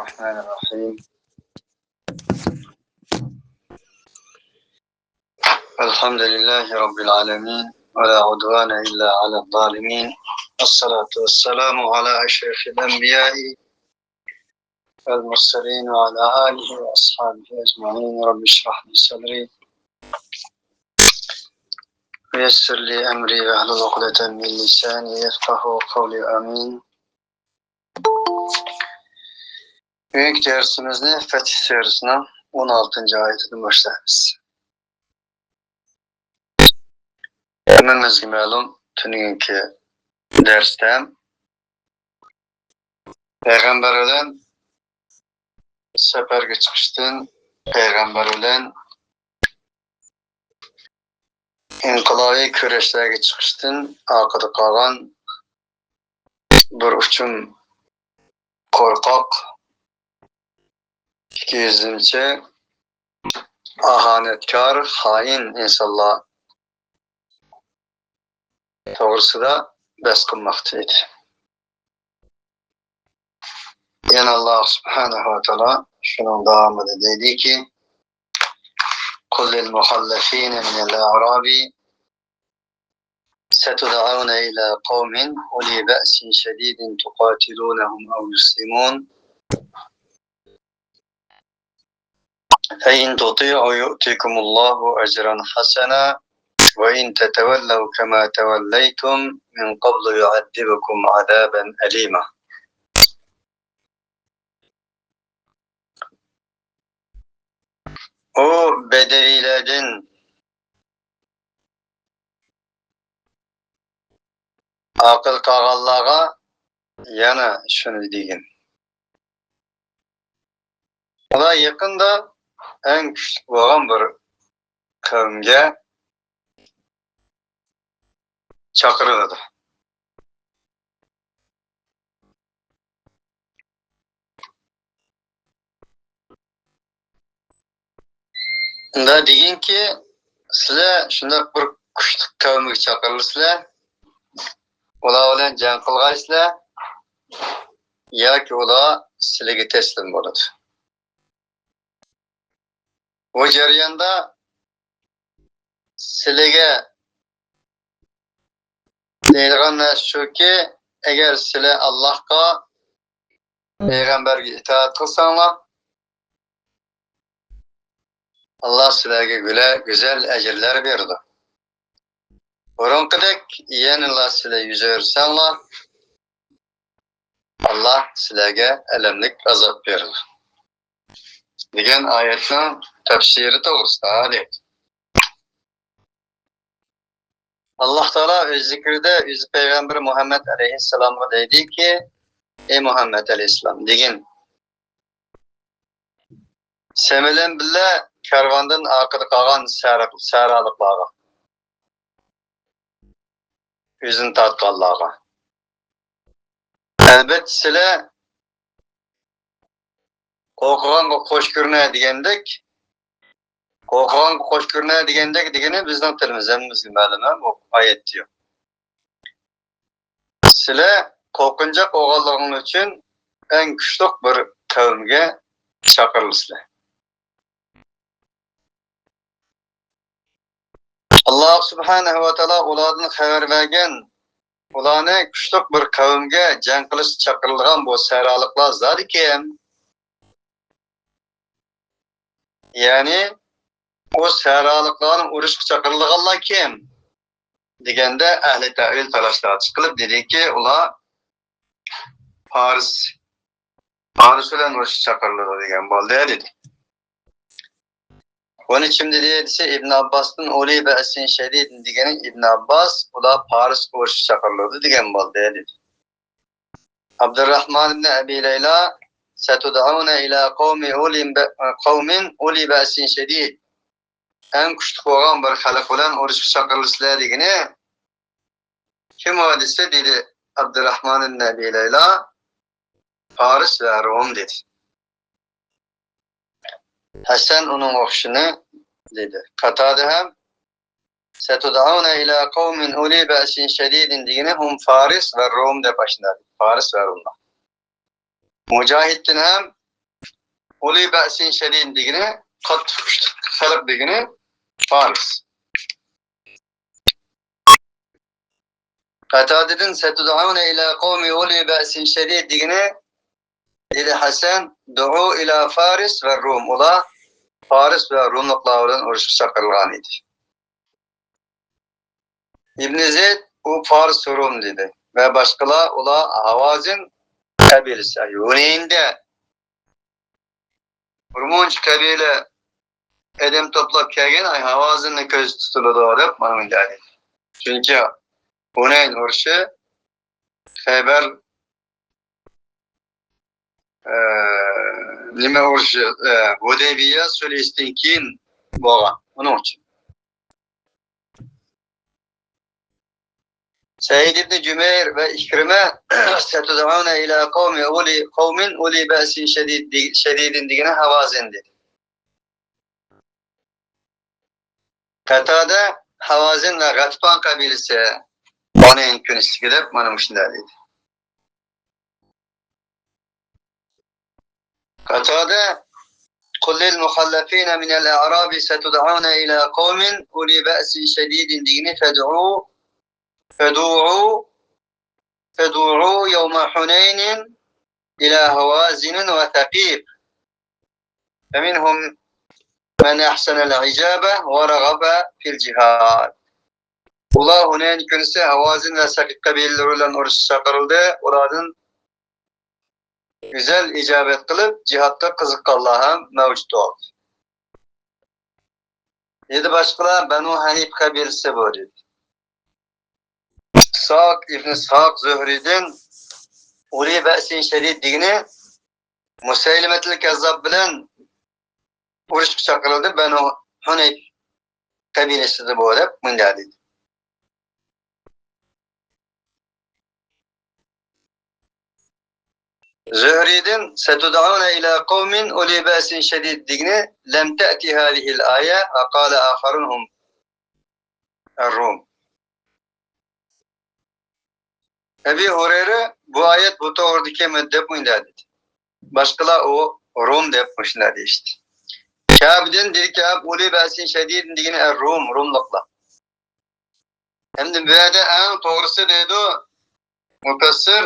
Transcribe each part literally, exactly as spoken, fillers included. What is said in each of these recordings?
الرحمن الرحيم. الحمد لله رب العالمين، ولا عدوان إلا على الظالمين. الصلاة والسلام على أشرف الأنبياء والمرسلين وعلى آله وأصحابه أجمعين. رب اشرح لي صدري ويسر لي أمري واحلل عقدة من لساني يفقهوا قولي. آمين. بۈگۈنكى دەرسىمىزنى فەتھ سۈرىسىنىڭ ئون ئالتىنچى ئايىتىدىن باشلايمىز. ھەممىمىزگە مەلۇم، تۈنۈگۈنكى دەرستە پەيغەمبەر بىلەن سەپەرگە چىقىشتىن، پەيغەمبەر بىلەن ئىنقىلابىي كۈرەشلەرگە چىقىشتىن ئارقىدا قالغان بىر ئۇچۇم قورقاق، ئىككى يۈزلىمىچە، ئاھانەتكار، خائىن ئىنسانلار توغرىسىدا بەس قىلماقچى ئىدى. يەنە ئاللاھ سۇبھانەھۇ ۋە تائالا شۇنىڭ داۋامىدا دەيدىكى، قل للمخلفين من الأعراب ستدعون إلى قوم أولي بأس شديد تقاتلونهم أو يسلمون، فإن تطيعوا يؤتكم الله أجرا حسنا وإن تتولوا كما توليتم من قبل يعذبكم عذابا أليما. ئۇ بەدەۋىيلەردىن ئاقىل قالغانلارغا يەنە شۇنى دېگىن. ئۇلار يېقىندا ئەڭ كۈچلۈك بولغان بىر قەۋمگە چاقىرىلىدۇ. ئۇندا دېگىنكى، سىلەر شۇنداق بىر كۈچلۈك قەۋمگە چاقىرىلىسىلەر، ئۇلار بىلەن جەڭ قىلغايسىلەر ياكى ئۇلار سىلىگە تەسلىم بولىدۇ. بۇ جەرياندا سىلىگە دەيدىغان نەرسە شۇكى، ئەگەر سىلەر ئاللاھقا، پەيغەمبەرگە ئىتائەت قىلساڭلار، ئاللاھ سىلەرگە گۈلە-، گۈزەل ئەجىرلەر بېرىدۇ. بۇرۇنقىدەك يەنىلا سىلەر يۈز ئۆرۈسەڭلار، ئاللاھ سىلەرگە ئەلەملىك ئازاب بېرىدۇ، دېگەن ئايەتنىڭ تەپسىرى توغرىسىدا دەيدۇ. ئاللاھ تائالا ئۆز زىكرىدە ئۆز پەيغەمبىرى مۇھەممەد ئەلەيھىسسالامغا دەيدىكى، ئەي مۇھەممەد ئەلەيھىسسالام، دېگىن، سەن بىلەن بىللە كارۋاندىن ئارقىدا قالغان سەھرا-، سەھرالىقلارغا، ئۆزىنى تارتقانلارغا. ئەلبەتتە سىلەر قورقۇغانغا قوش كۆرۈنە دېگەندەك، قورقۇغانغا قوش كۆرۈنە دېگەندەك دېگىنى بىزنىڭ تىلىمىز، ھەممىمىزگە مەلۇم، ھە، بۇ ئايەتتە يوق. سىلەر قورقۇنچاق بولغانلىقىڭلار ئۈچۈن ئەڭ كۈچلۈك بىر قەۋمگە چاقىرىلىسىلەر. ئاللاھ سۇبھانەھۇ ۋە تائالا ئۇلاردىن خەۋەر بەرگەن، ئۇلارنى كۈچلۈك بىر قەۋمگە جەڭ قىلىشقا چاقىرىدىغان بۇ سەھرالىقلار زادى كىم؟ يەنى ئۇ سەھرالىقلارنى ئۇرۇشقا چاقىرىدىغانلار كىم؟ دېگەندە ئەھلى تەئۋىل تالاش-تارتىش قىلىپ دېدىكى، ئۇلار پارس، پارس بىلەن ئۇرۇشقا چاقىرىلىدۇ دېگەن بولدى دېدى. بۇنى كىم دېدى دېسە، ئىبن ئابباستىن، ئۇلى بەئسىن شەدىد دېگىنى ئىبن ئابباس، ئۇلار پارسقا ئۇرۇشقا چاقىرىلىدۇ دېگەن بولدى دېدى. ئابدۇرراھمان ئىبن ئەبى لەيلا، ستدعون إلى قوم أولي ب-، قوم أولي بأس شديد. ئەڭ كۈچلۈك بولغان بىر خەلق بىلەن ئۇرۇشقا چاقىرىلىسىلەر دېگىنى كىم ئۇ دېسە، دېدى ئابدۇرراھمان ئىبن ئەبى لەيلا، پارس ۋە روم دېدى. ھەسەن ئۇنىڭ ئوخشىشىنى دېدى. قاتادە ھەم ستدعون إلى قوم أولي بأس شديد دېگىنى ھۇم فارس ۋە روم دەپ ئاشۇنداق دېدى. پارس ۋە روملار. مۇجاھىدتىن ھەم ئۇلى بەئسىن شەدىد دېگىنى قاتتىق كۈچلۈك خەلق دېگىنى فارس. قاتادىدىن ستدعون إلى قوم أولي بأس شديد دېگىنى، دېدى ھەسەن، دعوا إلى فارس والروم، ئۇلار فارس ۋە روملۇقلار بىلەن ئۇرۇشقا چاقىرىلغان ئىدى. ئىبن زەيد، ئۇ فارس روم دېدى ۋە باشقىلار، ئۇلار ھاۋازىن قەبىلىسى، ھۇنەيندە بىر مۇنچە قەبىلە ئادەم توپلاپ كەلگەن، ئاي، ھاۋازىننى كۆزدە تۇتۇلىدۇ دەپ مانا مۇنداق دېدى. چۈنكى ھۇنەين ئۇرۇشى خەيبەر، ئە، نېمە ئۇرۇشى، ئە، ھۇدەيبىيە سۈلھىسىدىن كېيىن بولغان. ئۇنىڭ ئۈچۈن. سەئىد ئىبنى جۈمەير ۋە ئىكرىمە ستدعون إلى قوم أولي، قوم أولي بأس شديد دېگ-، شديد دېگىنى ھاۋازىن دېدى. قاتادە ھاۋازىن ۋە غەتىپان قەبىلىسى ھۇنەين كۈنى ئىچىدىكى دەپ مانا مۇشۇنداق دېدى. قاتادە، قل للمخلفين من الأعراب ستدعون إلى قوم أولي بأس شديد دېگىنى فادعوا، فادعوا، فادعوا يوم حنين إلى هوازن وثقيف فمنهم من أحسن العجاب ورغب في الجهاد. ئۇلار ھۇنەين كۈنىسى ھاۋازىن ۋە سەقىف قەبىلىلىرى بىلەن ئۇرۇشقا چاقىرىلدى. ئۇلاردىن گۈزەل ئىجابەت قىلىپ، جىھادقا قىزىققانلار ھەم مەۋجۇت بولدى. دېدى باشقىلار، بەنۇ ھەنىف قەبىلىسى بۇ، دېدى. ئىسھاق ئىبن ئىسھاق زۆھرىدىن ئۇلى بەئسىن شەدىد دېگىنى مۇسەيلىمەتۇل كەززاب بىلەن ئۇرۇشقا چاقىرىلدى، بەنۇ ھۇنەيف قەبىلىسىدە بۇ دەپ مۇنداق دېدى. زۆھرىدىن ستدعون إلى قوم أولي بأس شديد دېگىنى لم تأت هذه الآية وقال آخرون هم الروم. ئەبى ھۇرەيرە بۇ ئايەت بۇ توغرىدىكى دەپ مۇنداق دېدى. باشقىلار ئۇ روم دەپ مۇشۇنداق دېيىشتى. كەبدىن دېدى، كەب ئۇلى بەسىن شەدىدىن دېگىنى ئەر روم، روملۇقلار. ئەمدى بۇ يەردە ئەڭ توغرىسى دەيدۇ مۇپەسسىر،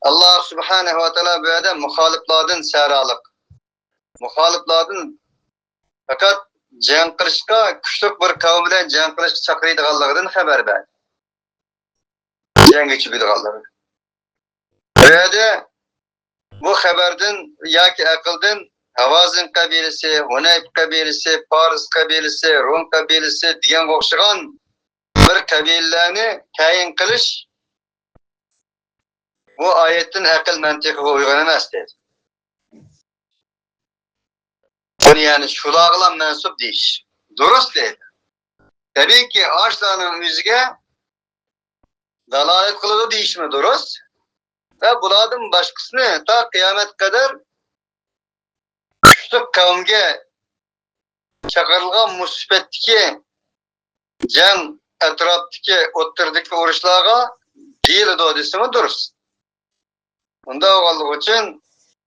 ئاللا سۇبھانەھۇ ۋە تائالا بۇ يەردە مۇخالىپلاردىن سەھرالىق، مۇخالىپلاردىن پەقەت جەڭ قىلىشقا كۈچلۈك بىر قەۋم بىلەن جەڭ قىلىشقا چاقىرىدىغانلىقىدىن خەۋەر بەردى. جەڭگە چۈشىدىغانلىقى. بۇ يەردە بۇ خەۋەردىن ياكى ئەقىلدىن ھاۋازىن قەبىلىسى، ھۇنەيب قەبىلىسى، پارس قەبىلىسى، روم قەبىلىسى دېگەنگە ئوخشىغان بىر قەبىلىلەرنى تەيىن قىلىش، بۇ ئايەتتىن ئەقىل مەنتىقىغا ئۇيغۇن ئەمەس دەيدۇ. بۇنى يەنى شۇلارغىلا مەنسۇپ دېيىش دۇرۇس دەيدۇ. تەبىئىيكى، ئاشۇلارنىڭ ئۆزىگە دالالەت قىلىدۇ دېيىشمۇ دۇرۇس. ۋە بۇلاردىن باشقىسىنى تا قىيامەتكە قەدەر كۈچلۈك قەۋمگە چاقىرىلغان مۇشۇ سۈپەتتىكى جەڭ ئەتراپتىكى، ئوتتۇرىدىكى ئۇرۇشلارغا دېيىلىدۇ دېسىمۇ دۇرۇس. ئۇنداق بولغانلىقى ئۈچۈن،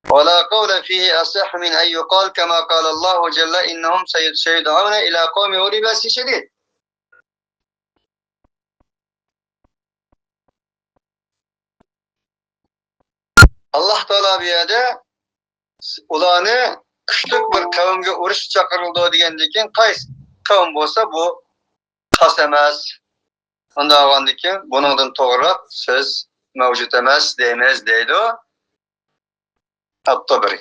ولا قول فيه أصح من أن يقال كما قال الله جل إنهم سيد-، سيدعون إلى قوم أولي بأس شديد. ئاللا تائالا بۇ يەردە ئۇلارنى كۈچلۈك بىر قەۋمگە ئۇرۇشقا چاقىرىلىدۇ دېگەندىن كېيىن، قايسى قەۋم بولسا بۇ خاس ئەمەس. ئۇنداق بولغاندىن كېيىن بۇنىڭدىن توغرىراق سۆز مەۋجۇت ئەمەس دەيمىز دەيدۇ ئەت-تەبەرى.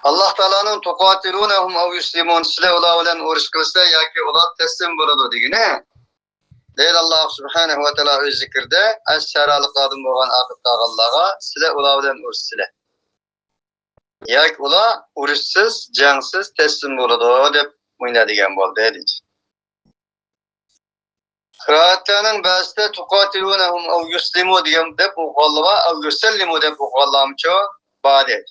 ئاللا تائالانىڭ تۇقاتىلۇنەھۇم ئەۋ يۇسلىمۇن، سىلەر ئۇلار بىلەن ئۇرۇش قىلسىلەر ياكى ئۇلار تەسلىم بولىدۇ دېگىنى. دەيدۇ ئاللا سۇبھانەھۇ ۋە تائالا ئۆز زىكرىدە، ئەس سەھرالىقلاردىن بولغان ئاخىر قالغانلارغا، سىلەر ئۇلار بىلەن ئۇرۇشسىلەر ياكى ئۇلار ئۇرۇشسىز، جەڭسىز تەسلىم بولىدۇ دەپ مۇنداق دېگەن بولدى دېدى. قىرائەتلەرنىڭ بەزىسىدە تۇقاتىلۇنەھۇم ئەۋ يۇسلىمۇ دېگەن دەپ ئوقۇغانلار بار، ئەۋ يۇسەللىمۇ دەپ ئوقۇغانلارمۇچۇ بار دەيدۇ.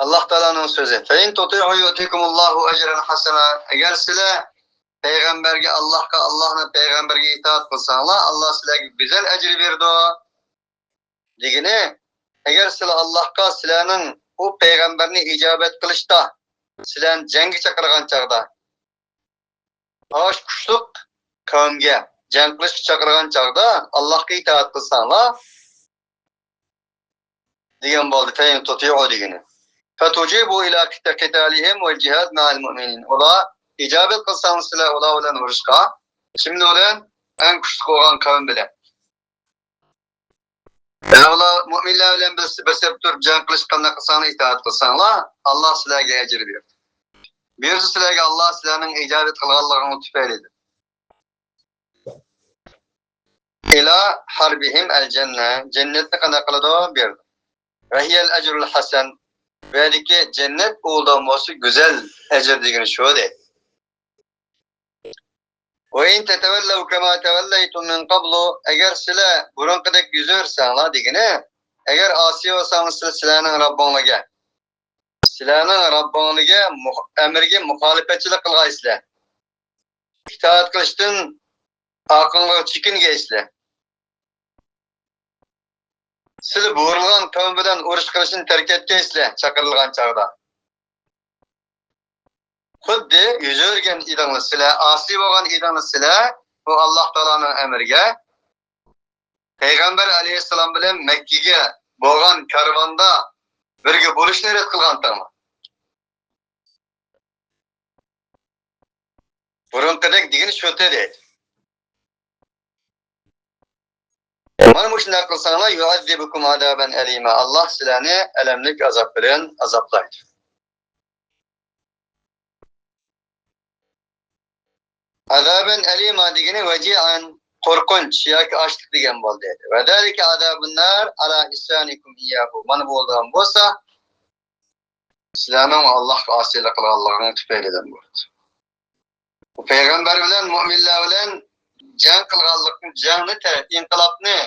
ئاللا تائالانىڭ سۆزى، فَإِن تُطِيعُوا يُؤْتِكُمُ اللَّهُ أَجْرًا حَسَنًا، ئەگەر سىلەر پەيغەمبەرگە، ئاللاھقا، ئاللاھنىڭ پەيغەمبىرىگە ئىتائەت قىلساڭلار، ئاللاھ سىلەرگە گۈزەل ئەجىر بېرىدۇ. دېگىنى، ئەگەر سىلەر ئاللاھقا، سىلەرنىڭ ئۇ پەيغەمبەرنى ئىجابەت قىلىشتا، سىلەرنى جەڭگە چاقىرغان چاغدا، ئاشۇ كۈچلۈك قەۋمگە جەڭ قىلىشقا چاقىرغان چاغدا ئاللاھقا ئىتائەت قىلساڭلار، دېگەن بولدى، فَإِنْ تُطِيعُوا دېگىنى. فَتُجِيبُوا إِلَى قِتَالِهِمْ وَالْجِهَادِ مَعَ الْمُؤْمِنِينَ. ئۇلار ئىجابەت قىلساڭلار سىلەر ئۇلار بىلەن ئۇرۇشقا، كىملەر بىلەن؟ ئەڭ كۈچلۈك بولغان قەۋم بىلەن. يەنى ئۇلار مۇئمىنلار بىلەن بىر، بىر سەپتە تۇرۇپ جەڭ قىلىشقا قانداق قىلساڭلار، ئىتائەت قىلساڭلار، ئاللاھ سىلەرگە ئەجىر بېرىدۇ. بۇيرۇسا سىلەرگە ئاللاھ سىلەرنىڭ ئىجابەت قىلغانلىقىڭلار تۈپەيلىدىن. إِلَى حَرْبِهِمْ الْجَنَّةَ. جەننەتنى قانداق قىلىدۇ؟ بېرىدۇ. وَهِيَ الْأَجْرُ الْحَسَنُ. بۇ يەردىكى جەننەت ئۇ بولسا گۈزەل ئەجىر دېگىنى شۇ دەيدۇ. وَإِنْ تَتَوَلَّوْا كَمَا تَوَلَّيْتُمْ مِنْ قَبْلُ. ئەگەر سىلەر بۇرۇنقىدەك يۈزۈۋەرسەڭلار دېگىنى، ئەگەر ئاسىي بولساڭلار سىلەر سىلەرنىڭ رەببىڭلارغا، سىلەرنىڭ رەببىڭلارغا مۇخ-، ئەمرىگە مۇخالىپەتچىلىك قىلغايسىلەر، ئىتائەت قىلىشتىن ئارقىڭلارغا چېكىنگەيسىلەر. سىلەر بۇيرۇلغان قەۋم بىلەن ئۇرۇش قىلىشنى تەرك ئەتكەيسىلەر، چاقىرىلغان چاغدا. خۇددى يۈزۈۋەرگەن ئىدىڭلار سىلەر، ئاسىي بولغان ئىدىڭلار سىلەر، بۇ ئاللاھ تائالانىڭ ئەمرىگە، پەيغەمبەر ئەلەيھىسسالام بىلەن مەككىگە بولغان كارۋاندا بىرگە بولۇشنى رەت قىلغانتىڭلار. بۇرۇنقىدەك دېگىنى شۇ دەيدۇ. مانا مۇشۇنداق قىلساڭلار، يُعَذِّبْكُمْ عَذَابًا أَلِيمًا. ئاللاھ سىلەرنى ئەلەملىك ئازاب بىلەن ئازابلايدۇ. عَذَابًا أَلِيمًا دېگىنى ۋەجىئەن، قورقۇنچ ياكى ئاچلىق دېگەن بولدى. وَذَلِكَ عَذَابُ النَّارِ عَلَى عِصْيَانِكُمْ إِيَّاهُ. مانا بۇ بولىدىغان بولسا، سىلەرنىڭ ئاللاھقا ئاسىيلىق قىلغانلىقىڭ تۈپەيلىدىن بولدى. پەيغەمبەر بىلەن مۇئمىنلەر بىلەن جەڭ قىلغانلىقنى، جەڭنى تە-، ئىنقىلابنى،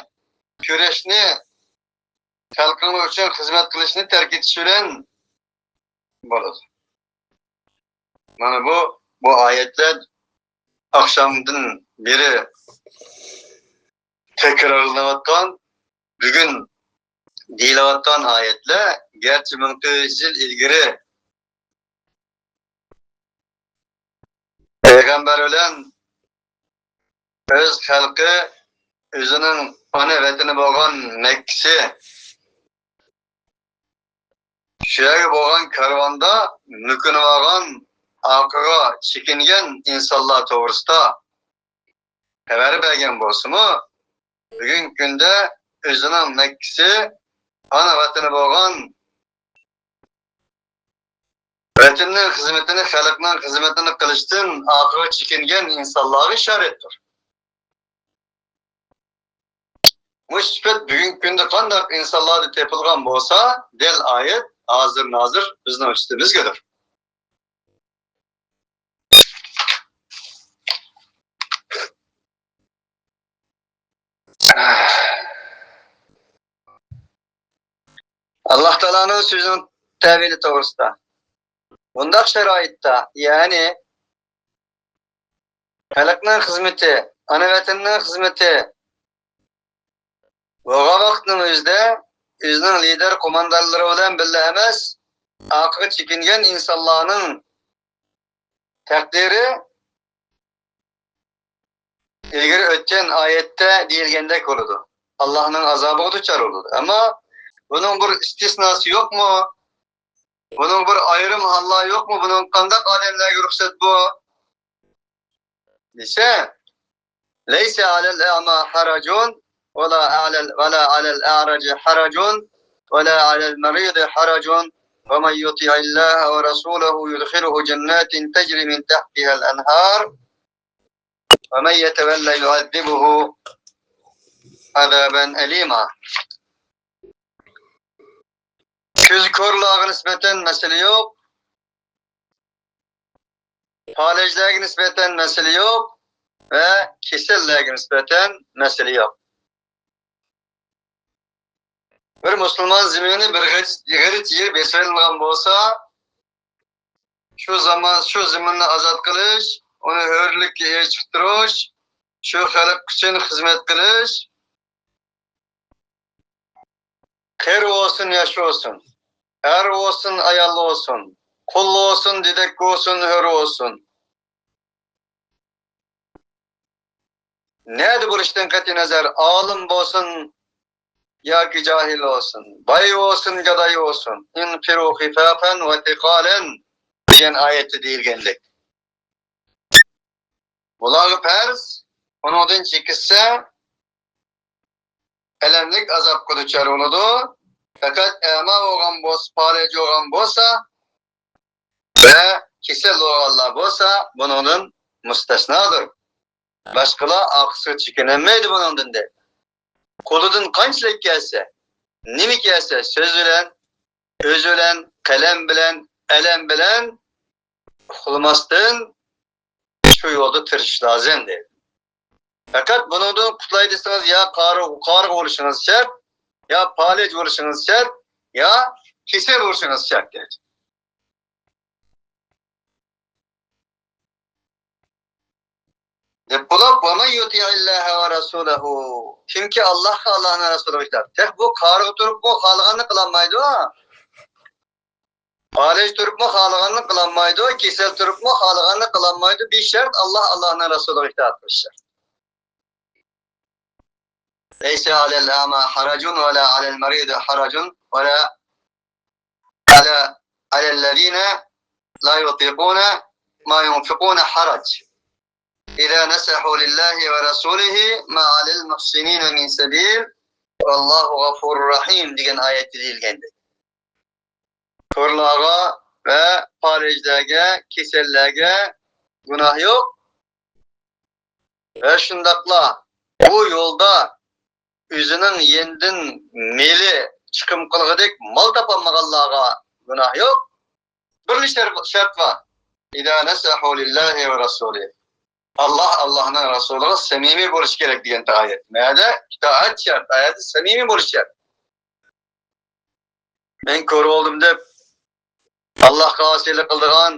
كۈرەشنى، خەلقىڭلار ئۈچۈن خىزمەت قىلىشنى تەرك ئېتىش بىلەن بولىدۇ. مانا بۇ، بۇ ئايەتلەر ئاخشامدىن بېرى تەكرارلىنىۋاتقان، بۈگۈن دېيىلىۋاتقان ئايەتلەر، گەرچە مىڭ تۆت يۈز يىل ئىلگىرى پەيغەمبەر بىلەن ئۆز خەلقى، ئۆزىنىڭ ئانا ۋەتىنى بولغان مەككىسى، شۇ يەرگە بولغان كارۋاندا مۆكۈنۈۋالغان، ئارقىغا چېكىنگەن ئىنسانلار توغرىسىدا خەۋەر بەرگەن بولسىمۇ، بۈگۈنكى كۈندە ئۆزىنىڭ مەككىسى، ئانا ۋەتىنى بولغان، ۋەتىنىنىڭ خىزمىتىنى، خەلقنىڭ خىزمىتىنى قىلىشتىن ئارقىغا چېكىنگەن ئىنسانلارغا ئىشارەتتۇر. مۇشۇ سۈپەت بۈگۈنكى كۈندە قانداق ئىنسانلاردا تېپىلغان بولسا، دەل ئايەت ھازىر نازىر بىزنىڭ ئۈستىمىزگىدۇر. ئاللاھ تائالانىڭ سۆزىنىڭ تەۋىلى توغرىسىدا. بۇنداق شارائىتتا، يەنى خەلقنىڭ خىزمىتى، ئانا ۋەتەننىڭ خىزمىتى بولغان ۋاقىتنىڭ ئۆزىدە ئۆزىنىڭ لىدەر قوماندانلىرى بىلەن بىللە ئەمەس، ئارقىغا چېكىنگەن ئىنسانلارنىڭ تەقدىرى ئىلگىرى ئۆتكەن ئايەتتە دېيىلگەندەك بولىدۇ. ئاللاھنىڭ ئازابىغا دۇچار بولىدۇ. ئەمما بۇنىڭ بىر ئىستىسناسى يوقمۇ؟ بۇنىڭ بىر ئايرىم ھاللار يوقمۇ؟ بۇنىڭ قانداق ئادەملەرگە رۇخسەت بۇ؟ دېسە، ليس على الأعمى حرج ولا على، ولا على الأعرج حرج ولا على المريض حرج ومن يطع الله ورسوله يدخله جنات تجري من تحتها الأنهار ومن يتول يعذبه عذابا أليما. كۆزى كورلارغا نىسبەتەن مەسىلە يوق. پالەچلەرگە نىسبەتەن مەسىلە يوق ۋە كېسەللەرگە نىسبەتەن مەسىلە يوق. بىر مۇسۇلمان زېمىنى بىر غېرىچ، غېرىچ يېرى بېسىۋېلىنغان بولسا، شۇ زامان، شۇ زېمىننى ئازاد قىلىش، ئۇنى ھۆرلۈككە ئېچىقتۇرۇش، شۇ خەلق ئۈچۈن خىزمەت قىلىش، قېرى بولسۇن، ياش بولسۇن، ئەر بولسۇن، ئايال بولسۇن، قۇل بولسۇن، دېدەك بولسۇن، ھۆر بولسۇن. نەدە بولۇشىدىن قەتئىينەزەر، ئالىم بولسۇن ياكى جاھىل بولسۇن، باي بولسۇن، گاداي بولسۇن، انفروا خفافا وثقالا دېگەن ئايەتتە دېيىلگەندەك. بۇلارغا پەرز، ئۇنىڭدىن چېكىنسە، ئەلەملىك ئازابقا دۇچار بولىدۇ. پەقەت ئەما بولغان بولسا، پالەچ بولغان بولسا ۋە كېسەل بولغانلار بولسا، بۇنىڭدىن مۇستەسنادۇر. باشقىلار ئارقىسىغا چېكىنەلمەيدۇ بۇنىڭدىن، دەيدۇ. قولىدىن قانچىلىك كەلسە، نېمە كەلسە، سۆز بىلەن، ئۆز بىلەن، قەلەم بىلەن، ئەلەم بىلەن ئۇخلىماستىن شۇ يولدا تىرىشىش لازىم، دەيدۇ. پەقەت بۇنىڭدىن قۇتۇلاي دېسىڭىز، يا قارىغۇ، قارىغۇ بولۇشىڭىز شەرت، يا پالەچ بولۇشىڭىز شەرت، يا كېسەل بولۇشىڭىز شەرت، دەيدۇ. دەپ بولۇپ، ومن يطع الله ورسوله، كىمكى ئاللاھقا، ئاللاھنىڭ رەسۇلىغا ئىتائەت. تېخى بۇ قارىغۇ تۇرۇپمۇ خالىغاننى قىلالمايدۇ. پالەچ تۇرۇپمۇ خالىغاننى قىلالمايدۇ، كېسەل تۇرۇپمۇ خالىغاننى قىلالمايدۇ. بىر شەرت، ئاللاھ، ئاللاھنىڭ رەسۇلىغا ئىتائەت قىلىش شەرت. ليس على الأعمى حرج ولا على المريض حرج ولا على، على الذين لا يطيقون ما ينفقون حرج. إذا نصحوا لله ورسوله ما على المحسنين من سبيل والله غفور رحيم دېگەن ئايەتتە دېيىلگەندەك. كورلارغا ۋە پالەچلەرگە، كېسەللەرگە گۇناھ يوق. ۋە شۇنداقلا بۇ يولدا ئۆزىنىڭ يېنىدىن مېلى چىقىم قىلغۇدەك مال تاپالمىغانلارغا گۇناھ يوق. بىرلا شەر-، شەرت بار. إذا نصحوا لله ورسوله. ئاللاھ، ئاللاھنىڭ رەسۇلىغا سەمىمىي بولۇش كېرەك دېگەن ئايەت. مەدە ئىتائەت شەرت، ئايەتتە سەمىمىي بولۇش شەرت. مەن كور بولدۇم دەپ، ئاللاھقا ئاسىيلىق قىلىدىغان،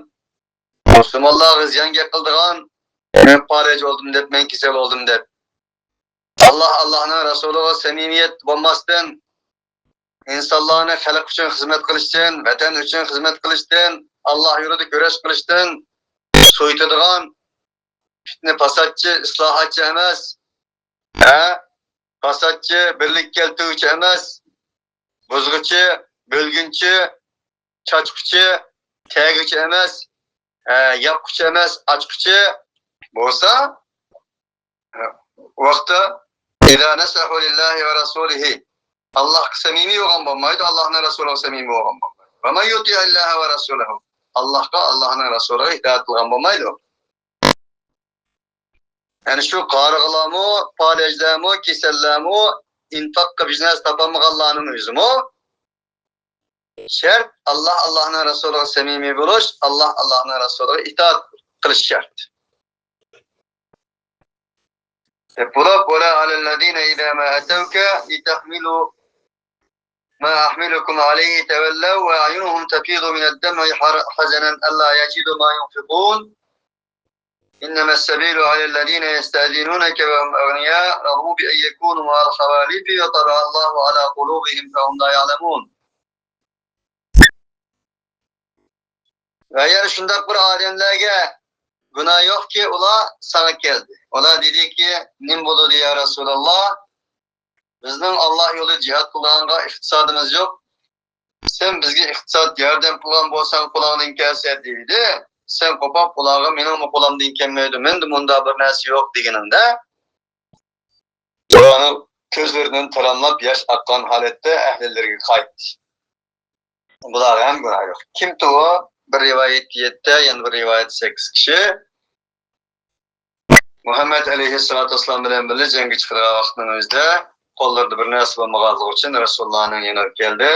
مۇسۇلمانلارغا زىيان گەپ قىلىدىغان، مەن پالەچ بولدۇم دەپ، مەن كېسەل بولدۇم دەپ، ئاللاھ، ئاللاھنىڭ رەسۇلىغا سەمىمىيەت بولماستىن، ئىنسانلارنى خەلق ئۈچۈن خىزمەت قىلىشتىن، ۋەتەن ئۈچۈن خىزمەت قىلىشتىن، ئاللاھ يولىدا كۈرەش قىلىشتىن سويۇتىدىغان، پىتنە پاساتچى، ئىسلاھاتچى ئەمەس، ھە؟ پاساتچى، بىرلىك كەلتۈرگۈچى ئەمەس، بۇزغۇچى، بۆلگۈنچى، چاچقۇچى، تەگۈچى ئەمەس، ھە، ياپقۇچى ئەمەس، ئاچقۇچى بولسا، ھە، ۋاقتى، إذا نصحوا لله ورسوله. ئاللاھقا سەمىمىي بولغان بولمايدۇ، ئاللاھنىڭ رەسۇلىغا سەمىمىي بولغان بولمايدۇ. ومن يطع الله ورسوله. ئاللاھقا، ئاللاھنىڭ رەسۇلىغا ئىتائەت قىلغان بولمايدۇ. يەنى شۇ قارىغۇلارمۇ، پالەچلەرمۇ، كېسەللەرمۇ، ئىنفاققا بىر نەرسە تاپالمىغانلارنىڭ ئۆزىمۇ شەرت، ئاللاھ، ئاللاھنىڭ رەسۇلىغا سەمىمىي بولۇش، ئاللاھ، ئاللاھنىڭ رەسۇلىغا ئىتائەت قىلىش شەرت. دەپ بولۇپ، ولا على الذين إذا ما أتوك لتحملوا ما أحملكم عليه تولوا وأعينهم تفيض من الدمع حر-، حزنا ألا يجدوا ما ينفقون. إنما السبيل على الذين يستأذنونك وهم أغنياء رضوا بأن يكونوا مع الخوالف وطبع الله على قلوبهم فهم لا يعلمون. ۋە يەنە شۇنداق بىر ئادەملەرگە گۇناھ يوقكى، ئۇلار ساڭا كەلدى. ئۇلار دېدىكى، نېمە بولدى يا رەسۇلاللا؟ بىزنىڭ ئاللاھ يولىدا جىھاد قىلىدىغانغا ئىقتىسادىمىز يوق. سەن بىزگە ئىقتىساد ياردەم قىلغان بولساڭ، قولۇڭدىن كەلسە دېدى. سەن قوپاپ ئۇلارغا، مېنىڭمۇ قولۇمدىن كەلمەيدۇ، مەندە مۇنداق بىر نەرسە يوق دېگىنىڭدە، ئۇلارنىڭ كۆزلىرىدىن تاراملاپ ياش ئاققان ھالەتتە ئەھلىلىرىگە قايتتى. بۇلارغا ھەم گۇناھ يوق. كىمتى ئۇ؟ بىر رىۋايەتتە يەتتە، يەنە بىر رىۋايەتتە سەككىز كىشى. مۇھەممەد ئەلەيھىسسالاتۇ ۋەسسالام بىلەن بىللە جەڭگە چىقىدىغان ۋاقىتنىڭ ئۆزىدە قوللىرىدا بىر نەرسە بولمىغانلىقى ئۈچۈن رەسۇلۇللانىڭ يېنىغا كەلدى.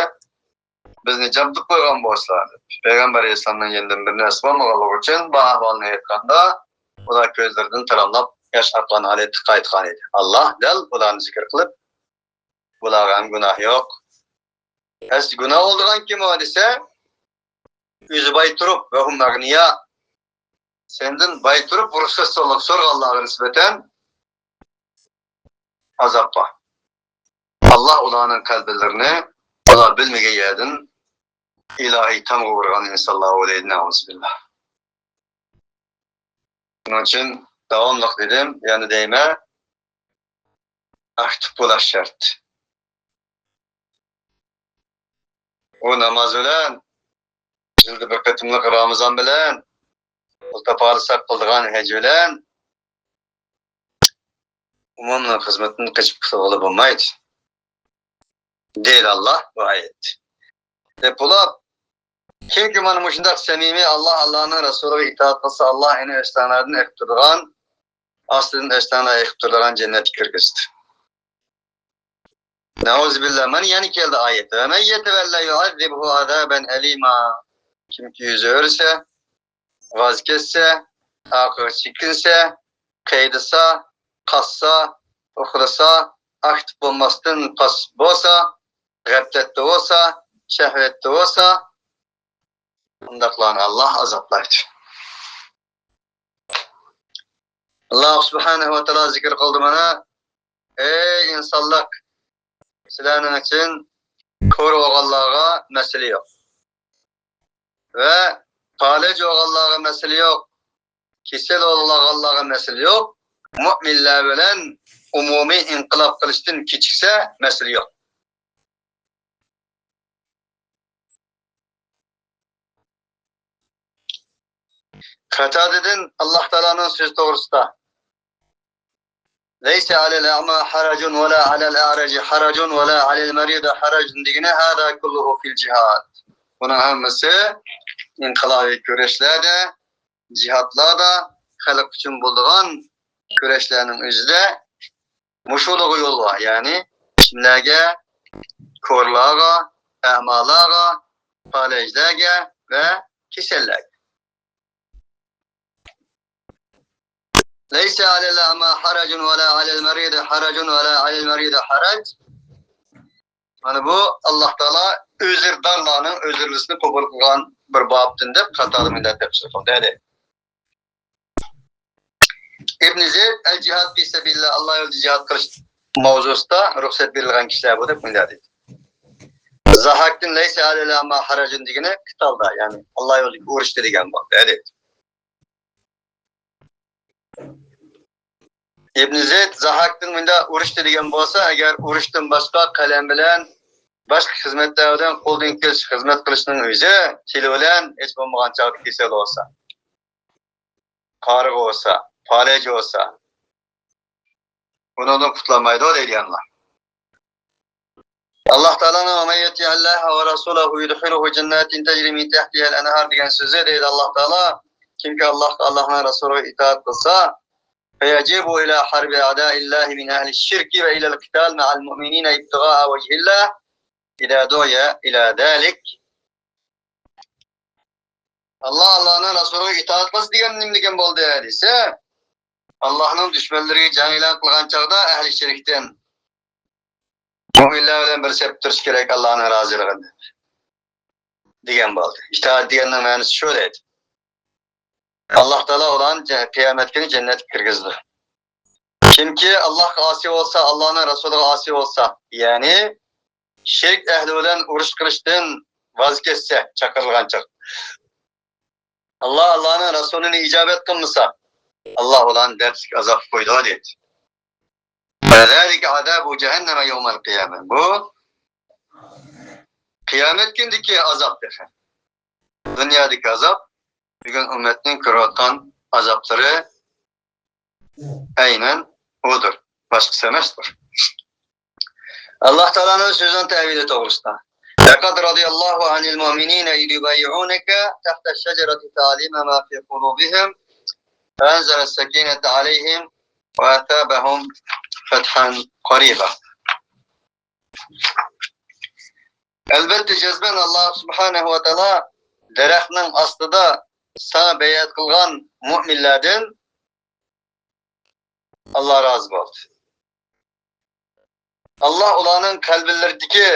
بىزنى جابدۇق قويغان بولسىلا، دەپ. پەيغەمبەر ئەلەيھىسسالامنىڭ يېنىدىن بىر نەرسە بولمىغانلىقى ئۈچۈن بۇ ئەھۋالنى ئېيتقاندا، ئۇلار كۆزلىرىدىن تاراملاپ ياش ئاققان ھالەتتە قايتقان ئىدى. ئاللاھ دەل ئۇلارنى زىكىر قىلىپ، بۇلارغا ھەم گۇناھ يوق. ئەسلى گۇناھ بولىدىغان كىم ئۇ دېسە، ئۆزى باي تۇرۇپ، وهم أغنياء، سەندىن باي تۇرۇپ رۇخسەت سورىغانلارغا نىسبەتەن ئازاب بار. ئاللا ئۇلارنىڭ قەلبىلىرىنى ئۇلار بىلمىگەن يەردىن ئىلاھىي تامغا ئۇرغان ئىنسانلار ئويلايدۇ، نەئۇزۇبىللا. شۇنىڭ ئۈچۈن داۋاملىق دېدىم، يەنە دەيمەن، ئاكتىپ بولاش شەرت. ئۇ ناماز بىلەن، يىلدا بىر قېتىملىق رامىزان بىلەن، پۇل تاپالىساق قىلىدىغان ھەج بىلەن ئۇمۇمنىڭ خىزمىتىدىن قېچىپ قۇتۇلغىلى بولمايدۇ، دەيدۇ ئاللا بۇ ئايەتتە. دەپ بولۇپ، كىمكى مانا مۇشۇنداق سەمىمىي ئاللا، ئاللانىڭ رەسۇلىغا ئىتائەت قىلسا، ئاللا ئۇنى ئۆستەڭلەردىن ئېقىپ تۇرىدىغان، ئاستىدىن ئۆستەڭلەر ئېقىپ تۇرىدىغان جەننەتكە كىرگۈزىدۇ. نەئۇزۇبىللا، مانا يەنە كەلدى ئايەت. ۋە مەن يەتەۋەللە يۇئەززىبھۇ ئازابەن ئەلىما. كىمكى يۈز ئۆرۈسە، ۋاز كەچسە، ئارقىغا چېكىنسە، قېيىدىسا، قاچسا، ئۇخلىسا، ئاكتىپ بولماستىن پاسسىپ بولسا، غەپلەتتە بولسا، شەھۋەتتە بولسا، ئۇنداقلارنى ئاللا ئازابلايدۇ. ئاللا سۇبھانەھۇ ۋە تائالا زىكىر قىلدى مانا، ئەي ئىنسانلىق، سىلەرنىڭ ئۈچۈن كور بولغانلارغا مەسىلە يوق. ۋە پالەچ بولغانلارغا مەسىلە يوق. كېسەل بولغانلارغا مەسىلە يوق. مۆمىنلەر بىلەن ئومۇمىي ئىنقىلاب قىلىشتىن كېچىكسە مەسىلە يوق. قاتادىدىن ئاللا تائالانىڭ سۆزى توغرىسىدا، لەيسە ئەلەل ئەما ھەرەجۇن ۋە لا ئەلەل ئەئرەجى ھەرەجۇن ۋە لا ئەلەل مەرىدى ھەرەجۇن دېگىنى، ھازا كۇللۇھۇ فىل جىھاد. بۇنىڭ ھەممىسى ئىنقىلابىي كۈرەشلەردە، جىھادلاردا، خەلق ئۈچۈن بولىدىغان كۈرەشلەرنىڭ ئۆزىدە مۇشۇلىغا يول بار، يەنى كىملەرگە؟ كورلارغا، ئەمالارغا، پالەچلەرگە ۋە كېسەللەرگە. لەيسە ئەلەل ئەما ھەرەجۇن ۋە لا ئەلەل مەرىدى ھەرەجۇن ۋە لا ئەلەل مەرىدى ھەرەج. مانا بۇ ئاللا تائالا ئۆزردارلارنىڭ ئۆزرىسىنى قوبۇل قىلغان بىر بابتىن دەپ قاتادە مۇنداق تەپسىر قىلدى. ئىبن زەيد ئەل جىھاد فى سەبىلىللا، ئاللا يولىدا جىھاد قىلىش ماۋزۇسىدا رۇخسەت بېرىلگەن كىشىلەر بۇ دەپ مۇنداق دېدى. زاھاكتىن لەيسە ئەلەل ئەما ھەرەجۇن دېگىنى قىتالدا، يەنى ئاللا يولىدىكى ئۇرۇشتا دېگەن بولدى، دېدى. ئىبن زەيد زاھاكتىن مۇنداق ئۇرۇشتا دېگەن بولسا، ئەگەر ئۇرۇشتىن باشقا قەلەم بىلەن، باشقا خىزمەتلەر بىلەن قولدىن كېلىش خىزمەت قىلىشنىڭ ئۆزى، تىلى بىلەن ھېچ بولمىغان چاغدا كېسەل بولسا، قارىغۇ بولسا، پالەچ بولسا، بۇنىڭدىن قۇتۇلالمايدۇ دەيدىغانلار. ئاللا تائالانىڭ «ومن يطع الله ورسوله يدخله جنات تجري من تحتها الأنهار» دېگەن سۆزى دەيدۇ ئاللا تائالا، كىمكى ئاللاغا، ئاللانىڭ رەسۇلىغا ئىتائەت قىلسا، فيجيب إلى حرب أعداء الله من أهل الشرك وإلى القتال مع المؤمنين ابتغاء وجه الله إذا دعي إلى ذلك. ئاللا، ئاللانىڭ رەسۇلىغا ئىتائەت قىلسا دېگەن نېمە دېگەن بولدى دېسە، ئاللانىڭ دۈشمەنلىرىگە جەڭ ئېلان قىلغان چاغدا ئەھلى شىركتىن مۆمىنلەر بىلەن بىر سەپتە تۇرۇش كېرەك، ئاللانىڭ رازىلىقىدا دېگەن بولدى. ئىتائەت دېگەننىڭ مەنىسى شۇ دەيدۇ. ئاللا تائالا ئۇلارنى جە-، قىيامەت كۈنى جەننەتكە كىرگۈزىدۇ. كىمكى ئاللاغا ئاسىي بولسا، ئاللانىڭ رەسۇلىغا ئاسىي بولسا، يەنى شىرك ئەھلى بىلەن ئۇرۇش قىلىشتىن ۋاز كەچسە، چاقىرىلغان چاغ، ئاللا، ئاللانىڭ رەسۇلىنى ئىجابەت قىلمىسا، ئاللا ئۇلارنى دەردلىك ئازابقا قويىدۇ، دېدى. ذلك عذاب جهنم يوم القيامة. بۇ قىيامەت كۈنىدىكى ئازاب تېخى. دۇنيادىكى ئازاب، بۈگۈن ئۈممەتنىڭ كۆرۈۋاتقان ئازابلىرى ئەينەن ئۇدۇر، باشقىسى ئەمەستۇر. ئاللا تائالانىڭ سۆزىنىڭ تەۋىلى توغرىسىدا. لقد رضي الله عن المؤمنين إذ يبايعونك تحت الشجرة تعلم ما في قلوبهم فأنزل السكينة عليهم وأثابهم فتحا قريبا. ئەلۋەتتە، جەزمەن ئاللا سۇبھانەھۇ ۋە تائالا دەرەخنىڭ ئاستىدا ساڭا بەيئەت قىلغان مۆمىنلەردىن ئاللا رازى بولدى. ئاللا ئۇلارنىڭ قەلبلىرىدىكى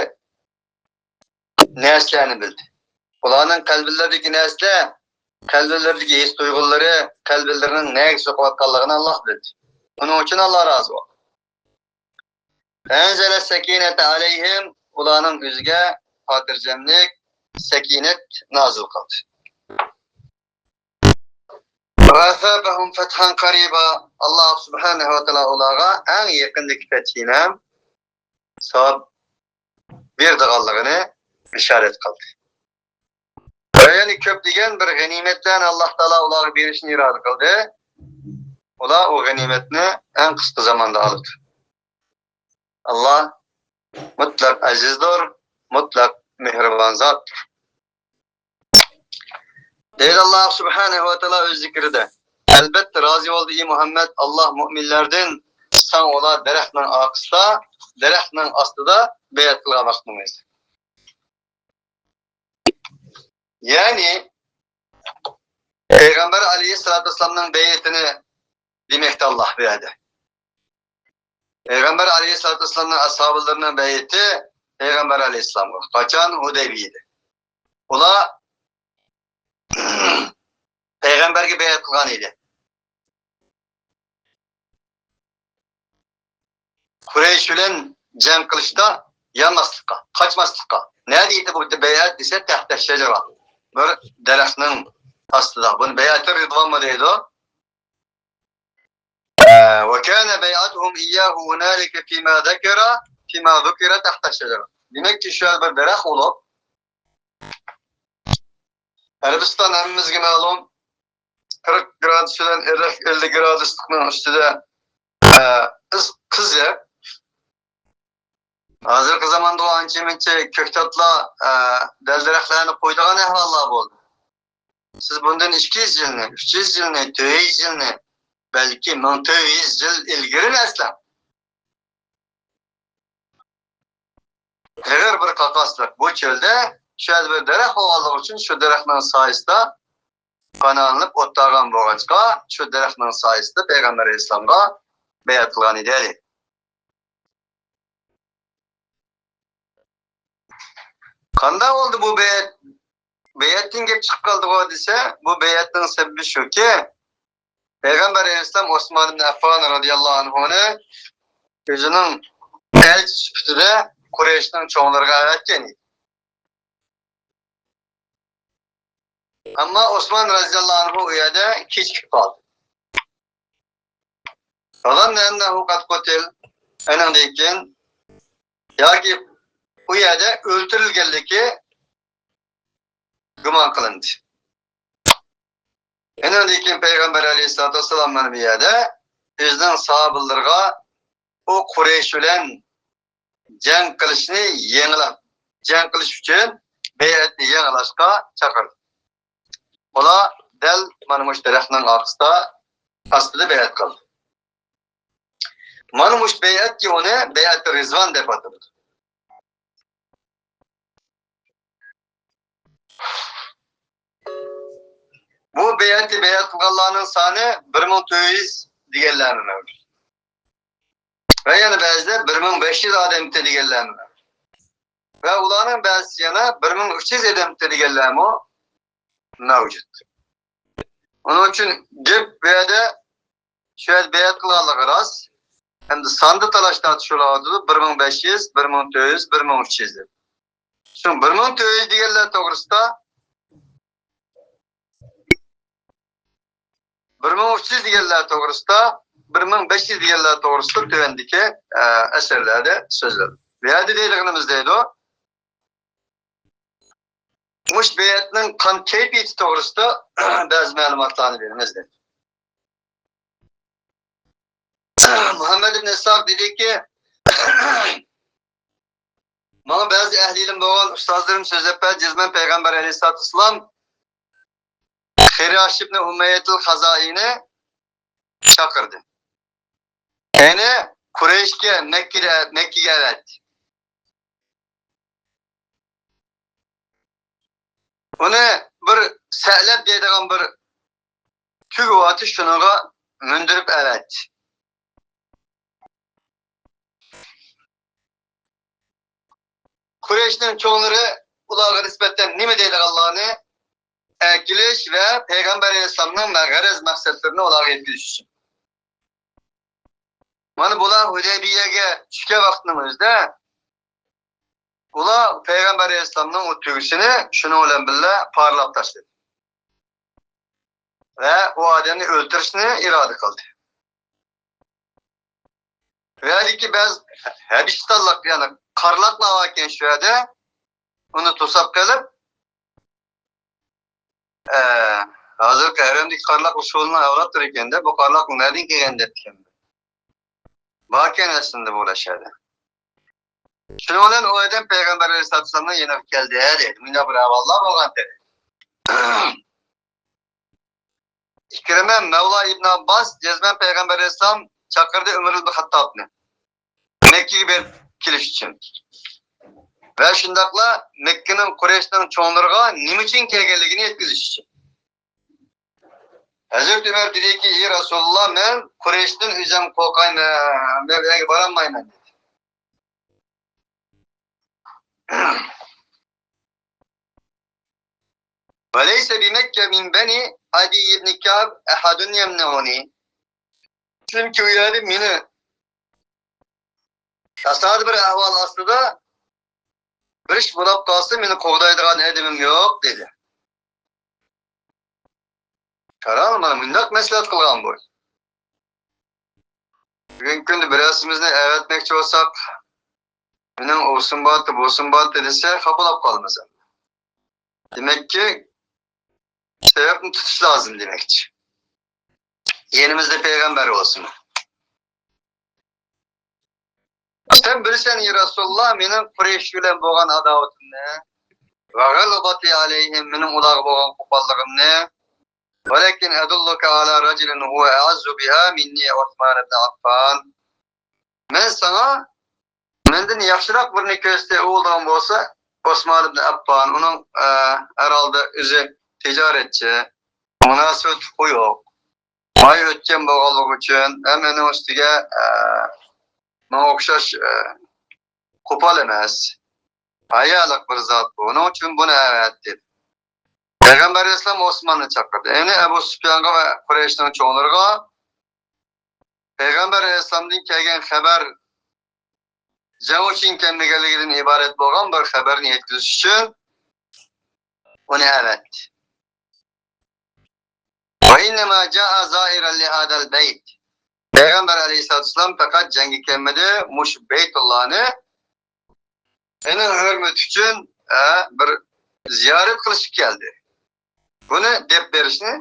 نەرسىلەرنى بىلدى. ئۇلارنىڭ قەلبلىرىدىكى نەرسىلەر قەلبلىرىدىكى ھېس تۇيغۇلىرى، قەلبلىرىنىڭ نەگە سوقۇۋاتقانلىقىنى ئاللاھ بىلدى. ئۇنىڭ ئۈچۈن ئاللاھ رازى بولدى. فأنزل السكينة عليهم، ئۇلارنىڭ ئۆزىگە خاتىرجەملىك، سەكىنەت نازىل قىلدى. وأثابهم فتحا قريبا، ئاللاھ سۇبھانەھۇ ۋە تائالا ئۇلارغا ئەڭ يېقىندىكى پەتھىنى ھەم ساۋاب بېرىدىغانلىقىنى بېشارەت قىلدى. ۋە يەنە كۆپلىگەن بىر غەنىيمەتلەرنى ئاللاھ تائالا ئۇلارغا بېرىشنى ئىرادە قىلدى. ئۇلار ئۇ غەنىيمەتنى ئەڭ قىسقا زاماندا ئالىدۇ. ئاللاھ مۇتلەق ئەزىزدۇر، مۇتلەق مېھرىبان زاتتۇر. دەيدۇ ئاللاھ سۇبھانەھۇ ۋە تائالا ئۆز زىكرىدە، ئەلبەتتە رازى بولدى، ئى مۇھەممەد، ئاللاھ مۆمىنلەردىن، ساڭا ئۇلار دەرەخنىڭ ئارقىسىدا، دەرەخنىڭ ئاستىدا بەيئەت قىلغان ۋاقتىڭىزدا. يەنى پەيغەمبەر ئەلەيھىسسالاتۇ ۋەسسالامنىڭ بەيئىتىنى دېمەكتە ئاللاھ بۇ يەردە. پەيغەمبەر ئەلەيھىسسالاتۇ ۋەسسالامنىڭ ئەسھابىلىرىنىڭ بەيئىتى پەيغەمبەر ئەلەيھىسسالامغا. قاچان؟ ھۇدەيبىيەدە. ئۇلار پەيغەمبەرگە بەيئەت قىلغان ئىدى. قۇرەيش بىلەن جەڭ قىلىشتا يانماسلىققا، قاچماسلىققا. نەدە ئىدى بۇ بەيئەت دېسە، تەھتە شەجەرە. بىر دەرەخنىڭ ئاستىدا. بۇنى بەيئەتى رىدۋانمۇ دەيدۇ. ئە، وكان بيعتهم إياه هنالك فيما ذكر، فيما ذكر تحت الشجرة. دېمەككى، شۇ يەر بىر دەرەخ بولۇپ، ئەرەبىستان ھەممىمىزگە مەلۇم، قىرىق گرادۇس بىلەن ئەللىك گرادۇسلۇقنىڭ ئۈستىدە، ئە، ئىس-، قىزىق. ھازىرقى زاماندا ئانچە-مۇنچە كۆكتاتلار، ئە، دەل-دەرەخلەرنى قويىدىغان ئەھۋاللار بولدى. سىز بۇندىن ئىككى يۈز يىلنى، ئۈچ يۈز يىلنى، تۆت يۈز يىلنى، بەلكى مىڭ تۆت يۈز يىل ئىلگىرىنى ئەسلەڭ. ئېغىر بىر قاقاسلىق بۇ چۆلدە، شۇ يەردە بىر دەرەخ بولغانلىقى ئۈچۈن، شۇ دەرەخنىڭ سايىسىدا پاناھلىنىپ ئولتۇرغان بولغاچقا، شۇ دەرەخنىڭ سايىسىدا پەيغەمبەر ئەلەيھىسسالامغا بەيئەت قىلغان ئىدى. قانداق بولدى بۇ بەيئەت؟ بەيئەتتىن گەپ چىقىپ قالدىغۇ دېسە، بۇ بەيئەتنىڭ سەۋەبى شۇكى، پەيغەمبەر ئەلەيھىسسالام ئوسمان ئىبن ئەففان رازىياللاھۇ ئەنھۇنى ئۆزىنىڭ ئەلچىسى سۈپىتىدە قۇرەيشنىڭ چوڭلىرىغا ئەۋەتكەن ئىدى. ئەمما ئوسمان رازىياللاھۇ ئەنھۇ ئۇ يەردە كېچىكىپ قالدى. فظن أنه قد قتل. ئەنىڭدىن كېيىن ياكى ئۇ يەردە ئۆلتۈرۈلگەنلىكى گۇمان قىلىندى. ئەنىڭدىن كېيىن پەيغەمبەر ئەلەيھىسسالاتۇ ۋەسسالام مانا بۇ يەردە ئۆزىنىڭ ساھابىلىرىغا ئۇ قۇرەيش بىلەن جەڭ قىلىشنى يېڭىلاپ، جەڭ قىلىش ئۈچۈن بەيئەتنى يېڭىلاشقا چاقىردى. ئۇلار دەل مانا مۇشۇ دەرەخنىڭ ئارقىسىدا، ئاستىدا بەيئەت قىلدى. مانا مۇشۇ بەيئەتكە ئۇنى بەيئەتى رىزۋان دەپ ئاتىلىدۇ. بۇ بەيئەتكە بەيئەت قىلغانلارنىڭ سانى بىر مىڭ تۆت يۈز دېگەنلەرمۇ مەۋجۇت. ۋە يەنە بەزىدە بىر مىڭ بەش يۈز ئادەمتى دېگەنلەرمۇ مەۋجۇت. ۋە ئۇلارنىڭ بەزىسى يەنە بىر مىڭ ئۈچ يۈز ئادەمتى دېگەنلەرمۇ مەۋجۇت. ئۇنىڭ ئۈچۈن گەپ بۇ يەردە شۇ يەردە بەيئەت قىلغانلىقى راست. ئەمدى ساندا تالاش تارتىش بولۇۋاتىدۇ. بىر مىڭ بەش يۈز، بىر مىڭ تۆت يۈز، بىر مىڭ ئۈچ يۈز دەپ. شۇ بىر مىڭ تۆت يۈز دېگەنلەر توغرىسىدا، بىر مىڭ ئۈچ يۈز دېگەنلەر توغرىسىدا، بىر مىڭ بەش يۈز دېگەنلەر توغرىسىدا تۆۋەندىكى، ئە، ئەسەرلەردە سۆزلەندى. بۇ يەردە دەيدىغىنىمىز دەيدۇ، مۇشۇ بەيئەتنىڭ قان كەيپىيىتى توغرىسىدا بەزى مەلۇماتلارنى بېرىمىز دەيدۇ. مۇھەممەد ئىبن ئىسھاق دېدىكى، ماڭا بەزى ئەھلى ئىلىم بولغان ئۇستازلىرىم سۆزلەپ بەردى، جەزمەن پەيغەمبەر ئەلەيھىسسالاتۇ ۋەسسالام خىراش ئىبن ئۇمەييەتىل خازائىنى چاقىردى. يەنى قۇرەيشكە، مەككىدە، مەككىگە ئەۋەتتى. ئۇنى بىر سەئلەب دەيدىغان بىر تۈگى بارتى، شۇنىڭغا مىندۈرۈپ ئەۋەتتى. قۇرەيشنىڭ چوڭلىرى ئۇلارغا نىسبەتەن نېمە دەيدىغانلارنى ئەكېلىش ۋە پەيغەمبەر ئەلەيھىسسالامنىڭ مە-، غەرەز مەقسەتلىرىنى ئۇلارغا يەتكۈزۈش ئۈچۈن. مانا بۇلار ھۇدەيبىيەگە چۈشكەن ۋاقىتنىڭ ئۆزىدە ئۇلار پەيغەمبەر ئەلەيھىسسالامنىڭ ئۇ تۆگىسىنى شۇنىڭ بىلەن بىللە پارلاپ تاشلىدى ۋە ئۇ ئادەمنى ئۆلتۈرۈشنى ئىرادە قىلدى. ۋە بەزى ھەبىشىستانلىق، يەنى قارلاقلار باركەن شۇ يەردە، ئۇنى توساپ قېلىپ، ئە، ھازىرقى ھەرەمدىكى قارلاق شۇنىڭ ئەۋلادلىرى ئىكەن-دە، بۇ قارلاق نەدىن كەلگەن دەپتىكەن. باركەن ئەسلىدە بۇ شەھەردە. شۇنىڭ بىلەن ئۇ ئادەم پەيغەمبەر ئەلەيھىسسالاتۇ ۋەسسالامنىڭ يېنىغا كەلدى، دەيدۇ. مۇنداق بىر ئەھۋاللار بولغان. ئىكرىمە مەۋلا ئىبن ئابباس جەزمەن پەيغەمبەر ئەلەيھىسسالام چاقىردى ئۆمەر ئىبن خەتتابنى مەككىگە بېرىپ كېلىش ئۈچۈن. ۋە شۇنداقلا مەككىنىڭ، قۇرەيشنىڭ چوڭلىرىغا نېمە ئۈچۈن كەلگەنلىكىنى يەتكۈزۈش ئۈچۈن. ھەزرىتى ئۆمەر دېدىكى، ئى رەسۇلاللا، مەن قۇرەيشتىن ئۆزۈم قورقايمەن، مەن ئۇ يەرگە بارالمايمەن، دېدى. وليس بمكة من بني عدي بن كعب أحد يمنعني. چۈنكى ئۇ يەردە مېنى تاسادىپىي بىر ئەھۋال ئاستىدا بىر ئىش بولۇپ قالسا، مېنى قوغدايدىغان ئادىمىم يوق، دېدى. قاراڭ، مانا مۇنداق مەسلىھەت قىلغان بۇ. بۈگۈنكى كۈندە بىرەرسىمىزنى ئەۋەتمەكچى بولساق، مېنىڭ ئۇسۇم بارتى، بۇسۇم بارتى دېسە، خاپىلاپ قالىمىز. دېمەككى، سەۋەبنى تۇتۇش لازىم دېمەكچى. يېنىمىزدا پەيغەمبەر بولسىمۇ. سەن بىلىسەن، يا رەسۇلاللا، مېنىڭ قۇرەيش بىلەن بولغان ئاداۋىتىمنى، ۋە غەلىبەتى ئەلەيھىم، مېنىڭ ئۇلارغا بولغان قوپاللىقىمنى. ولكن أدلك على رجل هو أعز بها مني، عثمان بن عفان. مەن ساڭا مەندىن ياخشىراق بىرنى كۆرسىتەي، ئۇ بولىدىغان بولسا، ئوسمان ئىبن ئەففان. ئۇنىڭ، ئە، ھەرھالدا ئۆزى تىجارەتچى، مۇناسىۋىتى قويۇق، ماي ئۆتكەن بولغانلىقى ئۈچۈن ھەم ئۇنىڭ ئۈستىگە، ئە، ماڭا ئوخشاش، ئە، قوپال ئەمەس، ھايالىق بىر زات بۇ. ئۇنىڭ ئۈچۈن بۇنى ئەۋەت، دېدى. پەيغەمبەر ئەلەيھىسسالام ئوسماننى چاقىردى. يەنى ئەبۇ سۇپيانغا ۋە قۇرەيشنىڭ چوڭلىرىغا پەيغەمبەر ئەلەيھىسسالامدىن كەلگەن خەۋەر جەڭ ئۈچۈن كەلمىگەنلىكىدىن ئىبارەت بولغان بىر خەۋەرنى يەتكۈزۈش ئۈچۈن ئۇنى ئەۋەتتى. وإنما جاء زائرا لهذا البيت. پەيغەمبەر ئەلەيھىسسالاتۇ ۋەسسالام پەقەت جەڭگە كەلمىدى، مۇشۇ بەيتۇللانى ئۇنىڭ ھۆرمىتى ئۈچۈن، ئە، بىر زىيارەت قىلىشقا كەلدى. بۇنى دەپ بېرىشنى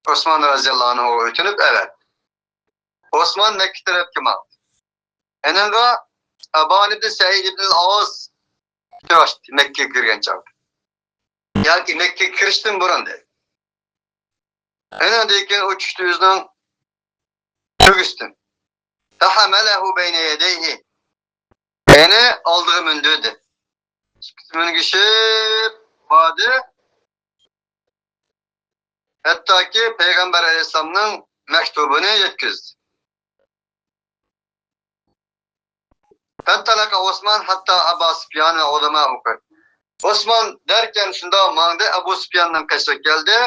ئوسمان رەزىياللاھۇ ئەنھۇغا ئۆتۈنۈپ ئەۋەتتى. ئوسمان مەككە تەرەپكە ماڭدى. ئېنىڭغا ئابان ئىبن سەئىد ئىبن ئاۋس كۈتۈۋاشتى مەككىگە كىرگەن چاغدا. ياكى مەككىگە كىرىشتىن بۇرۇن دەيدۇ. ئېنىڭدىن كېيىن ئۇ چۈشتى ئۆزىنىڭ تۆگىسىدىن. فحمله بين يديه. يەنى ئالدىغا مىندۈردى. ئىككىسى مىنگۈشۈپ باردى. ھەتتاكى پەيغەمبەر ئەلەيھىسسالامنىڭ مەكتۇبىنى يەتكۈزدى. فانطلق عثمان حتى أبا سفيان وعلماء قريش. ئوسمان دەركەن شۇنداق ماڭدى، ئەبۇ سۇپياننىڭ قېشىغا كەلدى،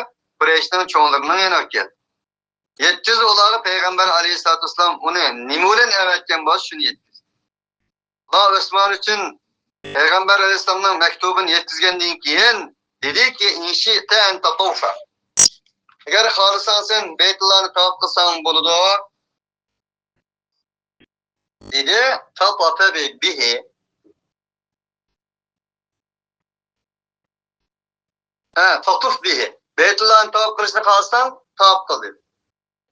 قۇرەيشنىڭ چوڭلىرىنىڭ يېنىغا كەلدى. يەتكۈزدى ئۇلارغا پەيغەمبەر ئەلەيھىسسالاتۇ ۋەسسالام ئۇنى نېمە بىلەن ئەۋەتكەن بولسا، شۇنى يەتكۈزدى. ئۇلار ئوسمان ئۈچۈن پەيغەمبەر ئەلەيھىسسالامنىڭ مەكتۇبىنى يەتكۈزگەندىن كېيىن دېدىكى، إن شئت أن تطوف. ئەگەر خالىساڭ سەن بەيتۇللانى تاۋاپ قىلساڭ بولىدۇ، دېدى. فطاف به. ھە، فطف به. بەيتۇللانى تاۋاپ قىلىشنى خالىساڭ تاۋاپ قىل، دېدى.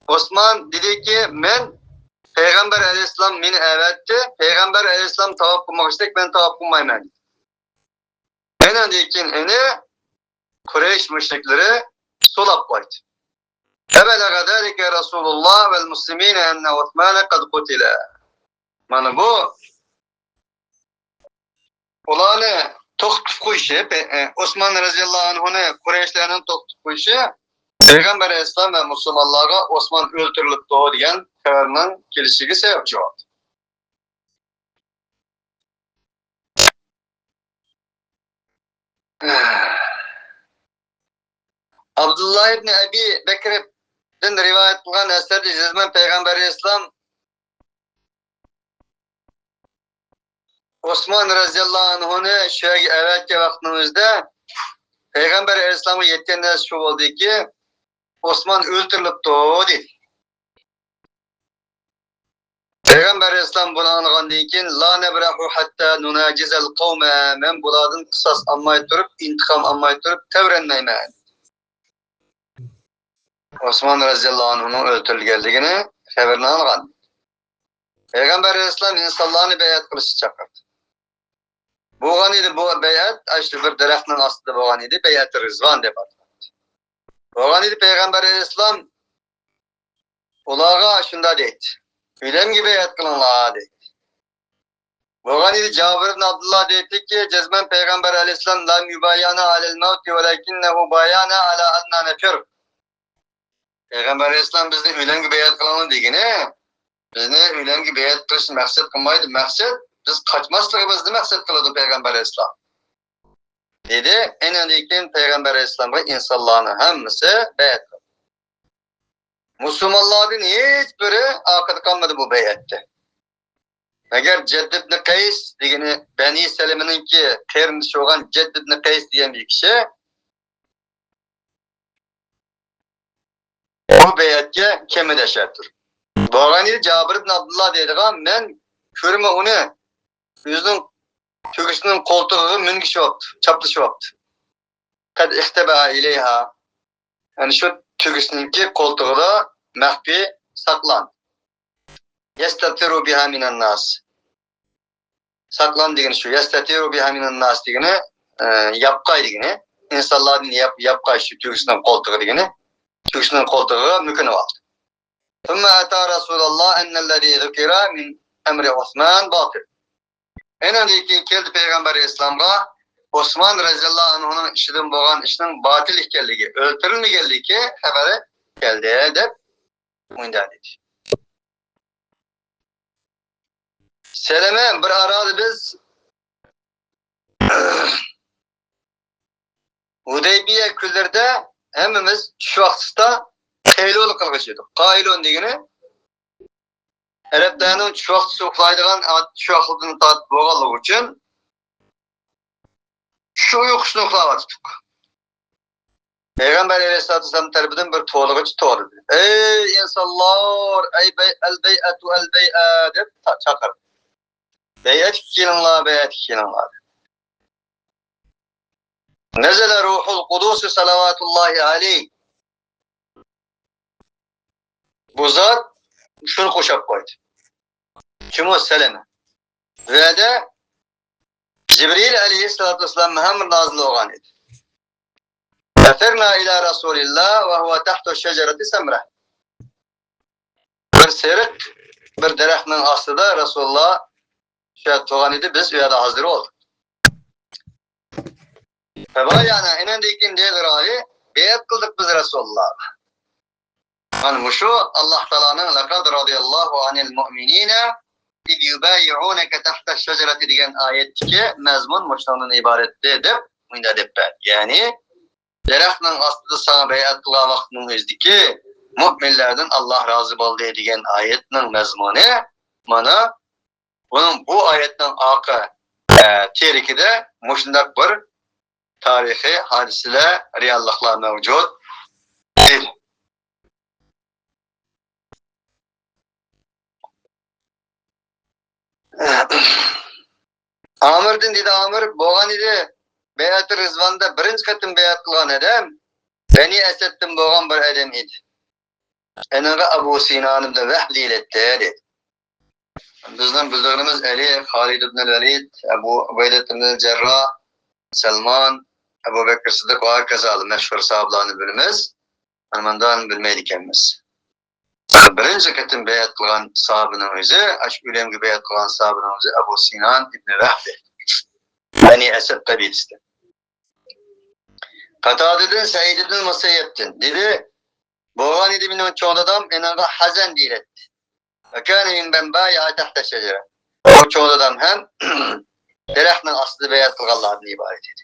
ئوسمان دېدىكى، مەن پەيغەمبەر ئەلەيھىسسالام مېنى ئەۋەتتى، پەيغەمبەر ئەلەيھىسسالام تاۋاپ قىلمىغۇچىدەك مەن تاۋاپ قىلمايمەن، دېدى. ئېنىڭدىن كېيىن ئۇنى قۇرەيش مۇشرىكلىرى سولاپ قويدى. فبلغ ذلك رسول الله والمسلمين أن عثمان قد قتل. مانا بۇ ئۇلارنى توختىتىپ قويۇشى، پە-، ئە، ئوسمان رەزىياللاھۇ ئەنھۇنى قۇرەيشلەرنىڭ توختىتىپ قويۇشى پەيغەمبەر ئەلەيھىسسالام ۋە مۇسۇلمانلارغا ئوسمان ئۆلتۈرۈلۈپتۇ دېگەن خەۋەرنىڭ كېلىشىگە سەۋەبچى بولدى. ئابدۇللا ئىبنى ئەبى بەكردىن رىۋايەت قىلغان ئەسەردە جەزمەن پەيغەمبەر ئەلەيھىسسالام ئوسمان رەزىياللاھۇ ئەنھۇنى شۇ يەرگە ئەۋەتكەن ۋاقىتنىڭ ئۆزىدە پەيغەمبەر ئەلەيھىسسالامغا يەتكەن نەرسە شۇ بولدىكى، ئوسمان ئۆلتۈرۈلۈپتۇ، دېدى. پەيغەمبەر ئەلەيھىسسالام بۇنى ئاڭلىغاندىن كېيىن، لا نەبرەھۇ ھەتتا نۇناجىزەل قەۋمە، مەن بۇلاردىن قىساس ئالماي تۇرۇپ، ئىنتىقام ئالماي تۇرۇپ تەۋرەنمەيمەن. ئوسمان رەزىياللاھۇ ئەنھۇنىڭ ئۆلتۈرۈلگەنلىكىنى خەۋىرىنى ئالغان. پەيغەمبەر ئەلەيھىسسالام ئىنسانلارنى بەيئەت قىلىشقا چاقىردى. بولغان ئىدى بۇ بەيئەت، ئاشۇ بىر دەرەخنىڭ ئاستىدا بولغان ئىدى، بەيئەتى رىزۋان دەپ ئاتىلاتتى. بولغان ئىدى پەيغەمبەر ئەلەيھىسسالام ئۇلارغا شۇنداق دەيتتى، ئۆلۈمگە بەيئەت قىلىڭلار دەيتتى. بولغان ئىدى جابىر ئىبن ئابدۇللا دەيتتىكى، جەزمەن پەيغەمبەر ئەلەيھىسسالام لەم يۇبايەنا ئەلەل مەۋتى ۋەلەكىننەھۇ بايەنا ئەلا ئەننا نەفىر. پەيغەمبەر ئەلەيھىسسالام بىزنى ئۆلۈمگە بەيئەت قىلىڭلار دېگىنى، بىزنى ئۆلۈمگە بەيئەت قىلىشنى مەقسەت قىلمايدۇ. مەقسەت، بىز قاچماسلىقىمىزنى مەقسەت قىلىدۇ پەيغەمبەر ئەلەيھىسسالام. دېدى. ئېنىڭدىن كېيىن پەيغەمبەر ئەلەيھىسسالامغا ئىنسانلارنىڭ ھەممىسى بەيئەت قىلدى. مۇسۇلمانلاردىن ھېچ بىرى ئارقىدا قالمىدى بۇ بەيئەتتە. مەگەر جەدد ئىبنى قەيس دېگىنى، بەنى سەلىمىنىڭكى قېرىندىشى بولغان جەدد ئىبنى قەيس دېگەن بىر كىشى بۇ بەيئەتكە كەلمىدى ئەشەددۇر. بولغان ئىدى جابىر ئىبن ئابدۇللا دەيدىغان، مەن كۆرىمەن ئۇنى، ئۆزىنىڭ تۆگىسىنىڭ قولتۇقىغا مۈڭگۈشۈۋاپتۇ، چاپلىشىۋاپتۇ. قەد ئىختەبەئە ئىلەيھا. يەنى شۇ تۆگىسىنىڭكى قولتۇقىدا مەخپىي ساقلاندى. يەستەتىرۇ بىھا مىنەن ناس. ساقلان دېگىنى شۇ. يەستەتىرۇ بىھا مىنەن ناس دېگىنى، ئە، ياپقاي دېگىنى. ئىنسانلاردىن ياپ-، ياپقاي شۇ تۆگىسىنىڭ قولتۇقى دېگىنى. تۆگىسىنىڭ قولتۇقىغا مۆكۈنۈۋالدى. ثم أتى رسول الله أن الذي ذكر من أمر عثمان باطل. ئېنىڭدىن كېيىن كەلدى پەيغەمبەر ئەلەيھىسسالامغا ئوسمان رەزىياللاھۇ ئەنھۇنىڭ ئىشىدىن بولغان ئىشنىڭ باتىل ئىكەنلىكى، ئۆلتۈرۈلمىگەنلىكى خەۋىرى كەلدى دەپ مۇنداق دېدى. سەلەمە بىر ئارالدا بىز ھۇدەيبىيە كۈنلىرىدە ھەممىمىز چۈش ۋاقتىسىدا قەيلۇلە قىلغۇچى ئىدۇق. قەيلۇلە دېگىنى ئەرەبلەرنىڭ چۈش ۋاقتىسى ئۇخلايدىغان چۈش ۋاقتىدىن تارتىپ بولغانلىقى ئۈچۈن چۈش ئۇيقۇسىنى ئۇخلاۋاتىدۇق. پەيغەمبەر ئەلەيھىسسالاتۇ ۋەسسالام تەرىپىدىن بىر تولىغۇچ تولىدى. ئەي ئىنسانلار، ئەي بەي-، ئەل بەيئەتۇ ئەل بەيئە دەپ تا-، چاقىردى. بەيئەتكە كېلىڭلار، بەيئەتكە كېلىڭلار دەپ. نەزەلە روھۇل قۇدۇسى سەلەۋاتۇللاھى ئەلەيھ. بۇ زات شۇنى قوشاپ قويدى. كىم ئۇ؟ سەلەمە. بۇ يەردە جىبرىل ئەلەيھىسسالاتۇ ۋەسسالام ھەم نازىل بولغان ئىدى. ئەسەرنا ئىلە رەسۇلىللا ۋە ھۇۋە تەھتۇ شەجەرەتى سەمرە. بىر سېرىق بىر دەرەخنىڭ ئاستىدا رەسۇلۇللا شۇ يەردە تۇرغان ئىدى، بىز ئۇ يەردە ھازىر بولدۇق. فەبايەنا، ئېنىڭدىن كېيىن دېدى راۋى، بەيئەت قىلدۇق بىز رەسۇلۇللاغا. مانا مۇشۇ ئاللاھ تائالانىڭ لەقەد رەزىيەللاھۇ ئەنىل مۇئمىنىنە ئىز يۇبايىئۇنەكە تەھتە شەجەرەتى دېگەن ئايەتتىكى مەزمۇن مۇشۇنىڭدىن ئىبارەتتى دەپ مۇنداق دەپ بەردى. يەنى دەرەخنىڭ ئاستىدا ساڭا بەيئەت قىلغان ۋاقىتنىڭ ئۆزىدىكى مۇئمىنلاردىن ئاللاھ رازى بولدى دېگەن ئايەتنىڭ مەزمۇنى مانا بۇنىڭ، بۇ ئايەتنىڭ ئارقا، ئە، تىرىكىدە مۇشۇنداق بىر تارىخىي ھادىسىلەر، رېئاللىقلار مەۋجۇت ئىدى. ئامىردىن دېدى، ئامىر بولغان ئىدى، بەيئەتى رىزۋاندا بىرىنچى قېتىم بەيئەت قىلغان ئادەم بەنى ئەسەدتىن بولغان بىر ئادەم ئىدى. ئېنىڭغا ئەبۇ سىنان ئىبنى ۋەھب دېيىلەتتى، دېدى. بىزنىڭ بىلىدىغىنىمىز ئەلى، خالىد ئىبنى ۋەلىد، ئەبۇ ئۇبەيدە ئىبنى جەرراھ، سەلمان، ئەبۇ بەكرى سىددىق ۋە ھاكازا مەشھۇر ساھابىلارنى بىلىمىز. مانا مۇنداقنى بىلمەيدىكەنمىز. بىرىنچى قېتىم بەيئەت قىلغان ساھابىنىڭ ئۆزى، ئاشۇ ئۆلۈمگە بەيئەت قىلغان ساھابىنىڭ ئۆزى ئەبۇ سىنان ئىبنى ۋەھب، بەنى ئەسەد قەبىلىسىدىن. قاتادىدىن، سەئىد ئىبنى مۇسەييەبتىن دېدى، بولغان ئىدى مېنىڭ چوڭ دادام، ئېنىڭغا ھەزەن دېيىلەتتى. ۋەكانە مىممەن بايەئە تەھتە شەجەرە. بۇ چوڭ دادام ھەم دەرەخنىڭ ئاستىدا بەيئەت قىلغانلاردىن ئىبارەت ئىدى.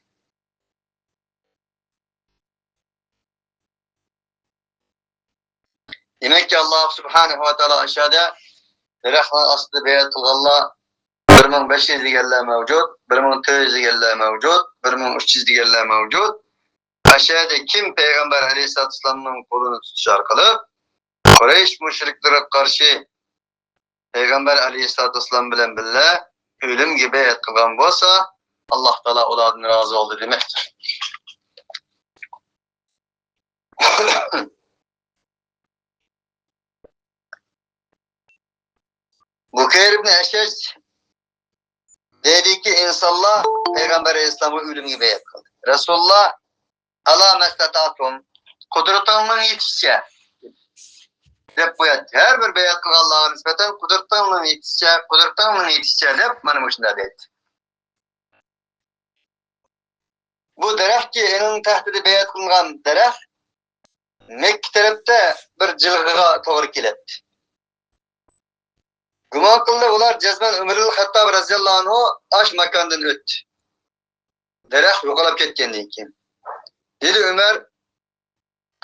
دېمەككى، ئاللا سۇبھانەھۇ ۋە تائالا ئاشۇ يەردە دەرەخنىڭ ئاستىدا بەيئەت قىلغانلار بىر مىڭ بەش يۈز دېگەنلەر مەۋجۇت، بىر مىڭ تۆت يۈز دېگەنلەر مەۋجۇت، بىر مىڭ ئۈچ يۈز دېگەنلەر مەۋجۇت. ئاشۇ يەردە كىم پەيغەمبەر ئەلەيھىسسالاتۇ ۋەسسالامنىڭ قولىنى تۇتۇش ئارقىلىق قۇرەيش مۇشرىكلىرىغا قارشى پەيغەمبەر ئەلەيھىسسالاتۇ ۋەسسالام بىلەن بىللە ئۆلۈمگە بەيئەت قىلغان بولسا، ئاللا تائالا ئۇلاردىن رازى بولدى دېمەكتۇر. بۇكەير ئىبن ئەشەج دەيدىكى، ئىنسانلار پەيغەمبەر ئەلەيھىسسالامغا ئۆلۈمگە بەيئەت قىلدى. رەسۇلۇللا، «ئەلا مەستەتاتۇم»، قۇدرىتىڭنىڭ يېتىشىچە دەپ قوياتتى. ھەر بىر بەيئەت قىلغانلارغا نىسبەتەن، «قۇدرىتىڭنىڭ يېتىشىچە، قۇدرىتىڭنىڭ يېتىشىچە» دەپ، مانا مۇشۇنداق دەيتتى. بۇ دەرەخكى، ئېنىڭ تەختىدە بەيئەت قىلىنغان دەرەخ مەككە تەرەپتە بىر جىلغىغا توغرا كېلەتتى. گۇمان قىلدى، ئۇلار جەزمەن ئۆمەر ئىبن خەتتاب رەزىياللاھۇ ئەنھۇ ئاش ماكاندىن ئۆتتى. دەرەخ يوقالاپ كەتكەندىن كېيىن. دېدى ئۆمەر،